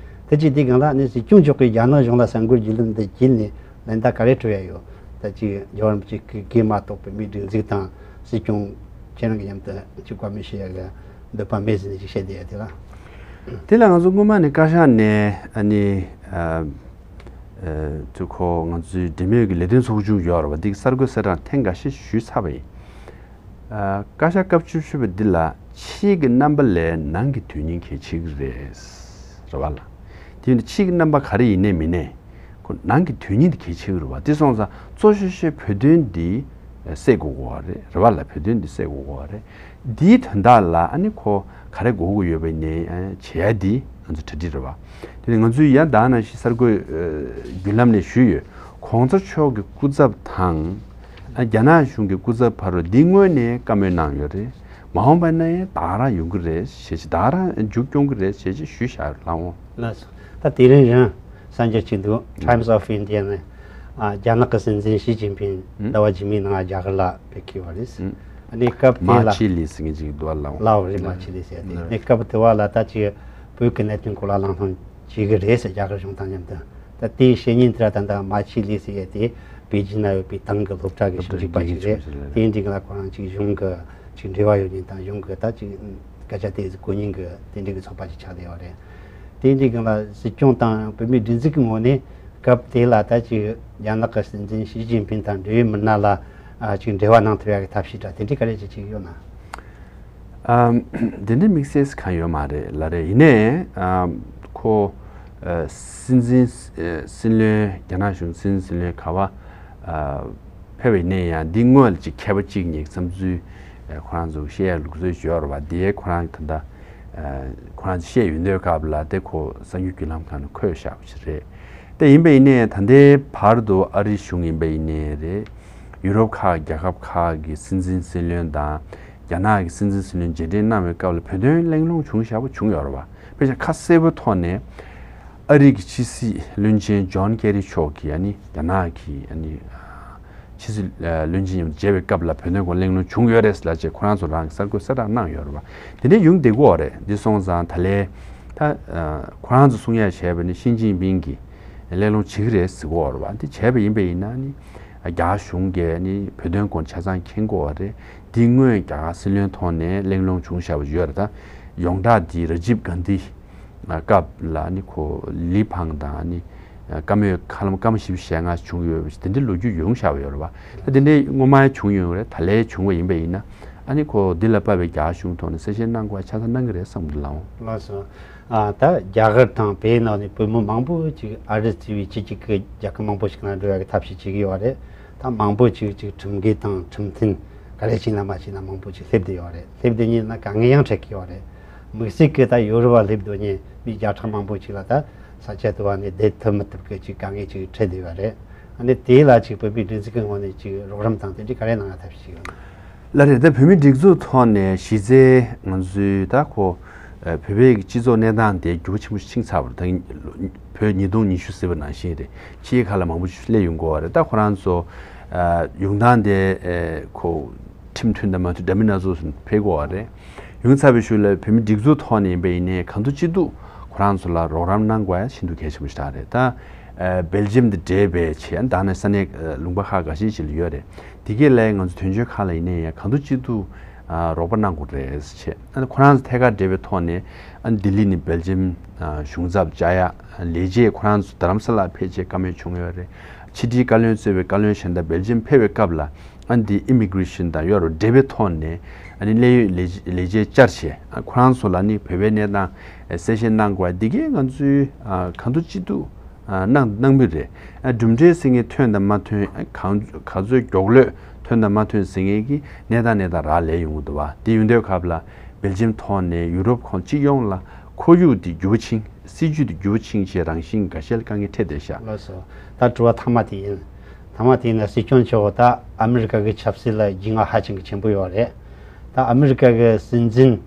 དེ་ཅིག་དུས་སྒང་ལ་ནི་སྲིད་སྐྱོང་མཆོག་གིས་རྒྱ་ནག་གཞུང་ལ་གསར་འགོད་བརྒྱུད་ལམ་འདི་བརྒྱུད་ནས་ལན་བརྡ་ག་རེ་སྤྲོད་ཡ་ཡོད། ད་ཅིག་རྒྱལ་བ་རིན་པོ་ཆེ་གི་གིས་མ་གཏོགས་པའི་མི་སྒྲིག་འཛུགས་དང་སྲིད་སྐྱོང་ཁྱེད་རང་གི་མཉམ་དུ་ཅིག་བཀའ་མོལ་བྱེད་ཡ་གི་འདོད་པ་མེད་ཟེར་ནས་ཅིག་བཤད་བསྡད་ཡ་དེ་ལ། དེ་ལ་ང་ཚོ་སྔོན་མ་ནས་བཀའ་ཤག་ནས་ཨ་ནི་ཨ་ཨ་དུ་ཁོ་ང་ཚོའི་འབྲེལ་མོལ་གྱི་ལས་དོན་ཚོགས་ཆུང་ཡོད་རེད་བ། འདི་གསར་འགོད་གསལ་བསྒྲགས་ཐེངས་འགའ་ཤས་ཞུས་ཚར་བ་ཡིན། ཨ་བཀའ་ཤག་སྐབས་བཅུ་བཞི་པ་འདི་ལ་ཕྱིའི་གི་རྣམ་པ་ལས་ནང་གི་དོན་སྙིང་གལ་ཆེ་གི་རེད། རེད་བ་ལ། དེ་ཡིན་དུས་ཕྱིའི་གི་རྣམ་པ་ག་རེ་ཡིན་ནའི་མིན་ནའི་ཁོ་ནང་གི་དོན་སྙིང་དེ་གལ་ཆེ་གི་རེད་བ། དེ་སོང་ཙང་གཙོ་ཤོས་ཤོས་བོད་དོན་འདི་སེལ་དགོས་གོ་བ་རེད། རེད་བ་ལ། བོད་དོན་འདི་སེལ་དགོས་གོ་བ་རེད། འདིའི་དོན་དག་ལ་ཨ་ནི་ཁོ་ག་རེ་དགོས་ཀྱི་ཡོད་པ་ནས་བྱེད་ཡ་འདི་ང་ཚོ་གྲ་སྒྲིག་རེད་བ། དེ་ནི་ང་ཚོས་ཡང་ད་ནང་བཞིན་གསར་འགོད་ཨ་བརྒྱུད་ལམ་ནས་ཞུས་ཡོད། གོང་ས་མཆོག་གི་སྐུ་ཚབ་དང་ཨ་རྒྱ་ནག་གཞུང་གི་སྐུ་ཚབ་བར་དུ་འདི་སྔོན་ནས་བཀའ་མོལ་གནང་ཡོད་རེད། མ་འོངས་པ་ན་ཡང་ད་རང་ཡོང་གི་རེད་ཞེས་ད་རང་མཇུག་སྐྱོང་གི་རེད་ཞེས་ཞུས་བཞག་ལགས་འོང་། ལགས་སོ། ད་དེ་རིང་རང་གསར་འགྱུར་ཅིག་འདུག Times of India ནས་ཨ་རྒྱ་ནག་གི་སྲིད་འཛིན་ཞི་ཅིན་ཕིང་ཟླ་བ་རྗེས་མའི་ནང་རྒྱ་གར་ལ་ཕེབས་ཀྱི་ཡོད་རེད། ཨ་ནི་སྐབས་དེ་མ་ལ་ཆི་ལི་ཟེར་མཁན་ཅིག་འདུག་ལགས་འོང་། ལའོ་རེད། མ་ཆི་ལི་ཟེར་དེ་ནས་སྐབས་དེ་བ་ལ་ད་ཅིག་བོད་ཀྱི་གནད་དོན་སྐོར་ལ་གླེང་སློང་བྱེད་ཀྱི་རེད་ཟེར་རྒྱ་གར་གཞུང་དང་མཉམ་དུ། ད་དེའི་བཤེས་གཉེན་དེ་ལ་ད་ལྟ་མ་ཆི་ལི་ཟེར་ཡས་དེ་པེ་ཅིན་ན་ཡོད་པའི་ཏང་གི་སློབ་གྲྭ་གི་ཞིབ་འཇུག་པ་ཞིག་རེད། དེ་འདྲའི་གི་ལ་ཁོ་རང་ཅིག་གཞུང་གི་ཅིག་འབྲེལ་བ་ཡོད་མཁན་དང་གཞུང་གི་ད་ཅིག་སྐད་ཆ་དེ་གོ་མཁན་གི་དེ་འདྲའི་གི་ཚོགས་པ་ཅིག་ཆགས་བསྡད་ཡོད་རེད། དེ་འདྲའི་གི་ལ་སྲིད་སྐྱོང་དང་བོད་མིའི་སྒྲིག་འཛུགས་ཀྱི་ངོས་ནས་སྐབས་དེ་ལ་ད་ཅིག་རྒྱ་ནག་གི་སྲིད་འཛིན་ཞི་ཅིན་ཕིང་དང་འབྲེལ་ཡོད་མི་སྣ་ལ་ཨ་ཅིག་འབྲེལ་བ་གནང་ཐུབ་ཡ་གི་ཐབས་ཤེས་འདྲ་དེ་འདྲའི་ག་རེ་ཅིག་ཅིག་ཡོད་ན། ཨམ། དེ་འདྲའི་དམིགས་བསལ་གང་ཡོད་མ་རེད་ལ་རེད། ཡིན་ནའི་ཨམ། ཁོ་ཨ་སྲིད་འཛིན་ཨ་སྲིད་བློན་རྒྱ་ནག་གཞུང་སྲིད་འཛིན་སྲིད་བློན་ག་བ་ཨ་ཕེབས་པ་ཡིན་ནའི་ཡང་འདི་སྔོན་ལ་ཅིག་མཁས་པ་གཅིག་གཉིས་བསམ་ཚུལ་ཨ་ཁོ་རང་ཚོ་བཤད་ཡ་ལུགས་སྲོལ་ཅིག་ཡོད་རེད་བ། འདི་ཁོ་རང་གི་ད་ལྟ་ཨ་ཁོ་རང་ཚོ་བཤད་ཡོང་དུས་སྐབས་ལ་དེ་ཁོ་གསར་འགྱུར་བརྒྱུད་ལམ་ཁག་ནང་འཁོད་བཞག་པ་ཞིག་རེད། དེ་ཡིན་པ་ཡིན་ནའི་ད་ལྟའི་བར་དུ་ཨ་རི་གཞུང་ཡིན་པ་ཡིན་ནའི་རེད། ཡུ་རོབ་ཁག་རྒྱལ་ཁབ་ཁག་གི་སྲིད་འཛིན་སྲིད་བློན་དང་རྒྱ་ནག་གི་སྲིད་འཛིན་སྲིད་བློན་མཇལ་འཕྲད་གནང་བའི་སྐབས་ལ་བོད་དོན་གླེང་སློང་བྱུང་བཞག་པ་བྱུང་ཡོད་རེད་བ། དཔེ་ཆ་ཁ་གསལ་པོའི་ཐོག་ནས་ཨ་རི་གི་ཕྱི་སྲིད་བློན་ཆེན་ཇོན་ཀེ་རི་མཆོག་གིས་ཨ་ནི་རྒྱ་ནག་གི་ཨ་ནི་ཕྱི་སྲིད་བློན་ཆེན་མཉམ་དུ་མཇལ་བའི་སྐབས་ལ་བོད་དོན་སྐོར་གླེང་སློང་བྱུང་ཡོད་རེད་ལབ་བྱས་ཁོ་རང་ཚོ་རང་གི་གསར་འགོད་གསལ་བསྒྲགས་གནང་ཡོད་རེད་བ། དེ་འདྲའི་ཡོང་བསྡད་ཀྱི་ཡོད་རེད། འདི་སོང་ཙང་ད་ལན་ད་ཁོ་རང་ཚོ་གསུང་ཡ་བྱས་པ་ནི་ཞི་ཅིན་ཕིང་གིས་གླེང་སློང་བྱེད་ཀྱི་རེད་ཟེར་གྱི་ཡོད་རེད་བ། འདི་བྱས་པ་ཡིན་པ་ཡིན་ན་ནི། རྒྱ་གཞུང་གིས་ནི་བོད་དོན་སྐོར་ཆ་ཚང་མཁྱེན་གྱི་ཡོད་རེད། འདི་སྔོན་རྒྱ་གར་སྲིད་བློན་ཐོག་ནས་གླེང་སློང་བྱུང་བཞག་པ་ཡོད་རེད། ད་ཡོངས་གྲགས་འདི་ར་ཇིབ་གྷན་དྷི་སྐབས་ལ་ནི་ཁོ་ལི་ཕང་དང་ནི་བཀའ་མོལ་ཧ་ལམ་སྐར་མ་བཞི་བཅུ་ཞེ་ལྔ་བྱུང་ཡོད་པ་ཞིག་དེ་འདྲའི་ལོ་རྒྱུས་ཡོང་བཞག་པ་ཡོད་རེད་བ། ད་དེ་འདྲའི་སྔོན་མ་བྱུང་ཡོད་རེད། ད་ལན་བྱུང་བ་ཡིན་པ་ཡིན་ན་ཨ་ནི་ཁོ་འདི་ལ་དཔག་པའི་རྒྱ་གཞུང་ཐོག་ནས་གསལ་བཤད་གནང་དགོས་པ་ཆ་ཚང་གནང་གི་རེད་བསམ་གྱི་འདུག་ལགས་འོང་། ལགས་སོ། ཨ་ད་རྒྱ་གར་དང་བོད་ནང་ནས་བོད་མི་མང་པོ་ཅིག་ཨ་རི་གཙོས་པའི་ཕྱི་རྒྱལ་གྱི་རྒྱལ་ཁབ་མང་པོ་ཞིག་ནང་འགྲོ་ཡ་གི་ཐབས་ཤེས་བྱེད་ཀྱི་ཡོད་རེད། ད་མང་པོ་ཅིག་ཅིག་ཁྲིམས་འགལ་དང་ཁྲིམས་མཐུན་ག་རེ་བྱས་ན་མ་བྱས་ན་མང་པོ་ཅིག་སླེབས་བསྡད་ཡོད་རེད། སླེབས་བསྡད་ཉིན་ན་དཀའ་ངལ་ཡང་འཕྲད་ཀྱི་ཡོད་རེད། དམིགས་བསལ་གྱི་ད་ཡོ་རོབ་བ་སླེབས་དུས་ཉིན་མི་བརྒྱ་ཕྲག་མང་པོ་ཅིག་ལ་ད་ས་ཆ་དུ་བ་ནས་བསྡད་ཐུབ་མི་ཐུབ་ཀྱི་ཅིག་དཀའ་ངལ་ཅིག་འཕྲད་བསྡད་ཡོད་རེད། ཨ་ནི་དེ་ལ་ཅིག་བོད་པའི་སྒྲིག་འཛུགས་ཀྱི་ངོས་ནས་ཅིག་རོགས་རམ་དང་དེ་འདྲའི་ག་རེ་གནང་ཡ་ཐབས་ཤེས་ཅིག་ཡོད་ན། ལགས་རེད། ད་བོད་མིའི་སྒྲིག་འཛུགས་ཐོག་ནས་གཞི་རྩའི་ང་ཚོའི་ད་ཁོ་ཨ་བོད་པའི་སྤྱི་ཚོགས་གནས་སྟངས་དེ་འགྱུར་བ་ཆེན་པོ་ཕྱིན་ཚར་བ་རེད། ད་བོད་ཉིས་སྟོང་ཉི་ཤུ་ཟེར་བ་ནང་བཞིན་རེད། ཕྱི་རྒྱལ་ཁག་ལ་མང་པོ་ཞིག་སླེབས་ཡོང་གི་ཡོད་རེད། ད་ཁོ་རང་ཚོ་ཨ་ཡོང་སྟངས་དེ་ཨ་ཁོ་ཁྲིམས་མཐུན་དང་མ་མཐུན་འདྲ་མིན་སྣ་ཚོགས་སུ་ཕེབས་ཀྱི་ཡོད་རེད། ཡོང་ཚར་བའི་ཤུལ་ལ་བོད་མིའི་སྒྲིག་འཛུགས་ཐོག་ནས་ཡིན་པ་ཡིན་ནའི་གང་ཐུབ་ཅི་ཐུབ་ཁོ་རང་ཚོ་ལ་རོགས་རམ་གནང་དགོས་ཡ་ཤིན་ཏུ་གལ་ཆེན་པོ་ཞིག་རེད། ད་ ཨ་སྦེལ་ཇམ་དེ་འབྲེལ་བའི་ཆེད། ད་ནི་ས་གནས་ཨ་ལུང་པ་ཁག་འགའ་ཤས་ཤིག་ལ་ཡོད་རེད། དེ་གའི་ལ་ང་ཚོ་དོན་གཅོད་ཁག་ལ་ཡིན་ནའི་ཡང་གང་ཐུབ་ཅི་ཐུབ་ཨ་རོགས་པ་གནང་དགོས་རེད་ཟེར་བྱས། ཨ་ནི་ཁོ་རང་ཚོ་ཐད་ཀར་འབྲེལ་བའི་ཐོག་ནས་ཨ་ནི་ལྡི་ལི་ནས་སྦེལ་ཇམ་ཨ་གཞུང་ཚབ་བཅར་ཡ་ལས་བྱེད་ཁོ་རང་ཚོ་རྡ་རམ་ས་ལར་ཕེབས་བྱས་བཀའ་མོལ་བྱུང་ཡོད་རེད། ཕྱི་དྲིལ་བཀའ་བློན་གཙོས་པའི་བཀའ་བློན་གཞན་དག་སྦེལ་ཇམ་ཕེབས་པའི་སྐབས་ལ། ཨ་འདི་ཨི་མི་གྷི་རེ་ཤན་དང་ཡོད་རུ་འབྲེལ་བའི་ཐོག་ནས་ཨ་ནི་གནད་ཡོད་ལས་ལས་བྱེད་བཅར་བྱས། ཨ་ཁོ་རང་ཚོ་ལ་ནི་བོད་པའི་གནས་སྟངས་གསལ་བཤད་གནང་དགོས། འདི་གས་ང་ཚོས་ཨ་གང་ཐུབ་ཅི་ཐུབ་ཨ་གནང་གནང་མུས་རེད། ཨ་གྲུབ་འབྲས་ཟེར་མཁན་ཐོན་དང་མ་ཐོན། ཨ་གང་ག་ཚོད་མགྱོགས་ལོས་ཐོན་དང་མ་ཐོན་ཟེར་མཁན་གྱི་གནས་སྟངས་གནས་སྟངས་རག་ལས་ཡོང་གི་འདུག་བ། དེ་ཡོང་དུས་སྐབས་ལ་སྦེལ་ཇམ་ཐོག་ནས་ཡུ་རོབ་ཁོངས་སྤྱི་ཡོངས་ལ་ཁོར་ཡུག་དེ་འགྱུར་བ་ཕྱིན། སྲིད་ཇུས་དེ་འགྱུར་བ་ཕྱིན་བྱས་རང་བཞིན་འགའ་ཤས་ལ་དཀའ་ངལ་འཕྲད་བསྡད་ཤག་ལགས་སོ། ད་དྲི་བ་མཐའ་མ་དེ་ཡིན། མཐའ་མ་དེ་ཡིན་ན་སྲིད་སྐྱོང་མཆོག་ད་ཨ་མི་རི་ཀ་གི་ཆབ་སྲིད་ལ་རྒྱུས་མངའ་ཧ་ཅང་གི་ཆེན་པོ་ཡོད་རེད། ད་ཨ་མི་རི་ཀ་གི་སྲིད་འཛིན་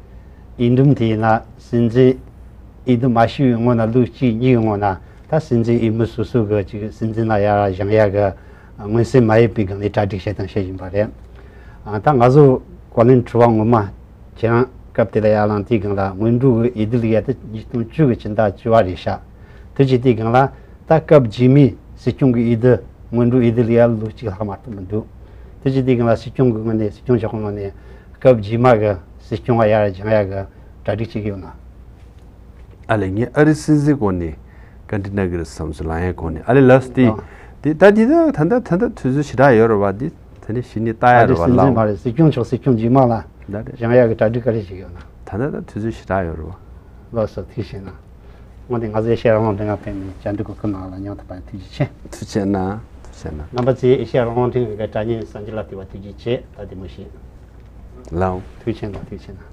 འོས་འདེམས་དེ་ཡིན་ན་སྲིད་འཛིན་འོས་བསྡུ་མ་ཞུས་པའི་སྔོན་ན་ལོ་གཅིག་གཉིས་ཀྱི་སྔོན་ན་ད་སྲིད་འཛིན་འོས་མི་སོ་སོ་གི་ཅིག་སྲིད་འཛིན་ལ་ཡར་བཞེངས་ཡ་གི་མངོན་གསལ་མ་ཡིན་པའི་སྒང་ནས་གྲ་སྒྲིག་བྱེད་དང་བྱེད་བཞིན་པ་རེད། ཨ་ད་ང་ཚོ་བཀའ་བློན་དྲི་བ་ངོ་མ་ཁྱེད་རང་སྐབས་དེ་ལ་ཡར་ལངས་དུས་སྒང་ལ་སྔོན་འགྲོ་གི་འོས་བསྡུ་ལ་ཡ་ད་ཉིས་སྟོང་བཅུ་གི་ཕྱི་ཟླ་བཅུ་པ་རེད་ཤག་དེ་བྱེད་དུས་སྒང་ལ་ད་སྐབས་རྗེས་མའི་སྲིད་སྐྱོང་གི་འོས་བསྡུ་སྔོན་འགྲོ་འོས་བསྡུ་ལ་ཡ་ལོ་གཅིག་ལྷག་མ་གཏོགས་མི་འདུག་དེ་བྱེད་དུས་སྒང་ལ་སྲིད་སྐྱོང་གི་ངོས་ནས་སྲིད་སྐྱོང་མཆོག་གི་ངོས་ནས་སྐབས་རྗེས་མ་གི་སྲིད་སྐྱོང་བ་ཡར་བཞེངས་ཡ་གི་གྲ་སྒྲིག་བྱེད་ཀྱི་ཡོད་ན། ཨ་ལས་ངས་ཨ་རི་སྲིད་འཛིན་སྐོར་ནས་བཀའ་འདྲི་གནང་གི་རེད་བསམ་སོང་། ལངས་ཡ་སྐོར་ནས། ཨ་ལས་ལགས་སོ། དེ་ཨ་དེ་ད་དེ་ད་ད་ད་ད་དུས་ཚོད་ཞེ་དྲག་ཡོད་རེད་བ། དེ་ད་ནི་གཞི་ནས་ལྟ་ཡ་ཨ་རི་རེད་བ། སྲིད་འཛིན་ལགས། མ་རེད། སྲིད་སྐྱོང་མཆོག་སྲིད་སྐྱོང་རྗེས་མ་ལ་ད་རེད། བཞེངས་ཡ་གི་གྲ་སྒྲིག་ག་རེ་བྱེད་ཀྱི་ཡོད་ན། ད་ད་ད་དུས་ཚོད་ཞེ་དྲག་ཡོད་རེད་བ། ལགས་སོ། ཐུགས་རྗེ་ཆེ་གནང་། འོན་ཏེ་ང་ཚོའི་ཨེ་ཤེ་ཡ་རང་དབང་ལྷན་ཁང་ཕེབས་ནས་བཅར་འདྲི་གོ་སྐབས་གནང་བ་ལ་སྙིང་ཐག་པ་ནས་ཐུགས་རྗེ་ཆེ། ཐུགས་རྗེ་ཆེ་གནང་། ཐུགས་རྗེ་ཆེ་གནང་། རྣམ་པ་ཚོས་ཨེ་ཤེ་ཡ་རང་དབང་ལྷན་ཁང་གི་དྲ་བརྙན་གསན་རྒྱུ་ལ་བལྟས་པ་ཐུགས་རྗེ་ཆེ། ད་བདེ་མོ་བྱོས། ལགས། ཐུགས་རྗེ་ཆེ་གནང་། ཐུགས་རྗེ་ཆེ་གནང་།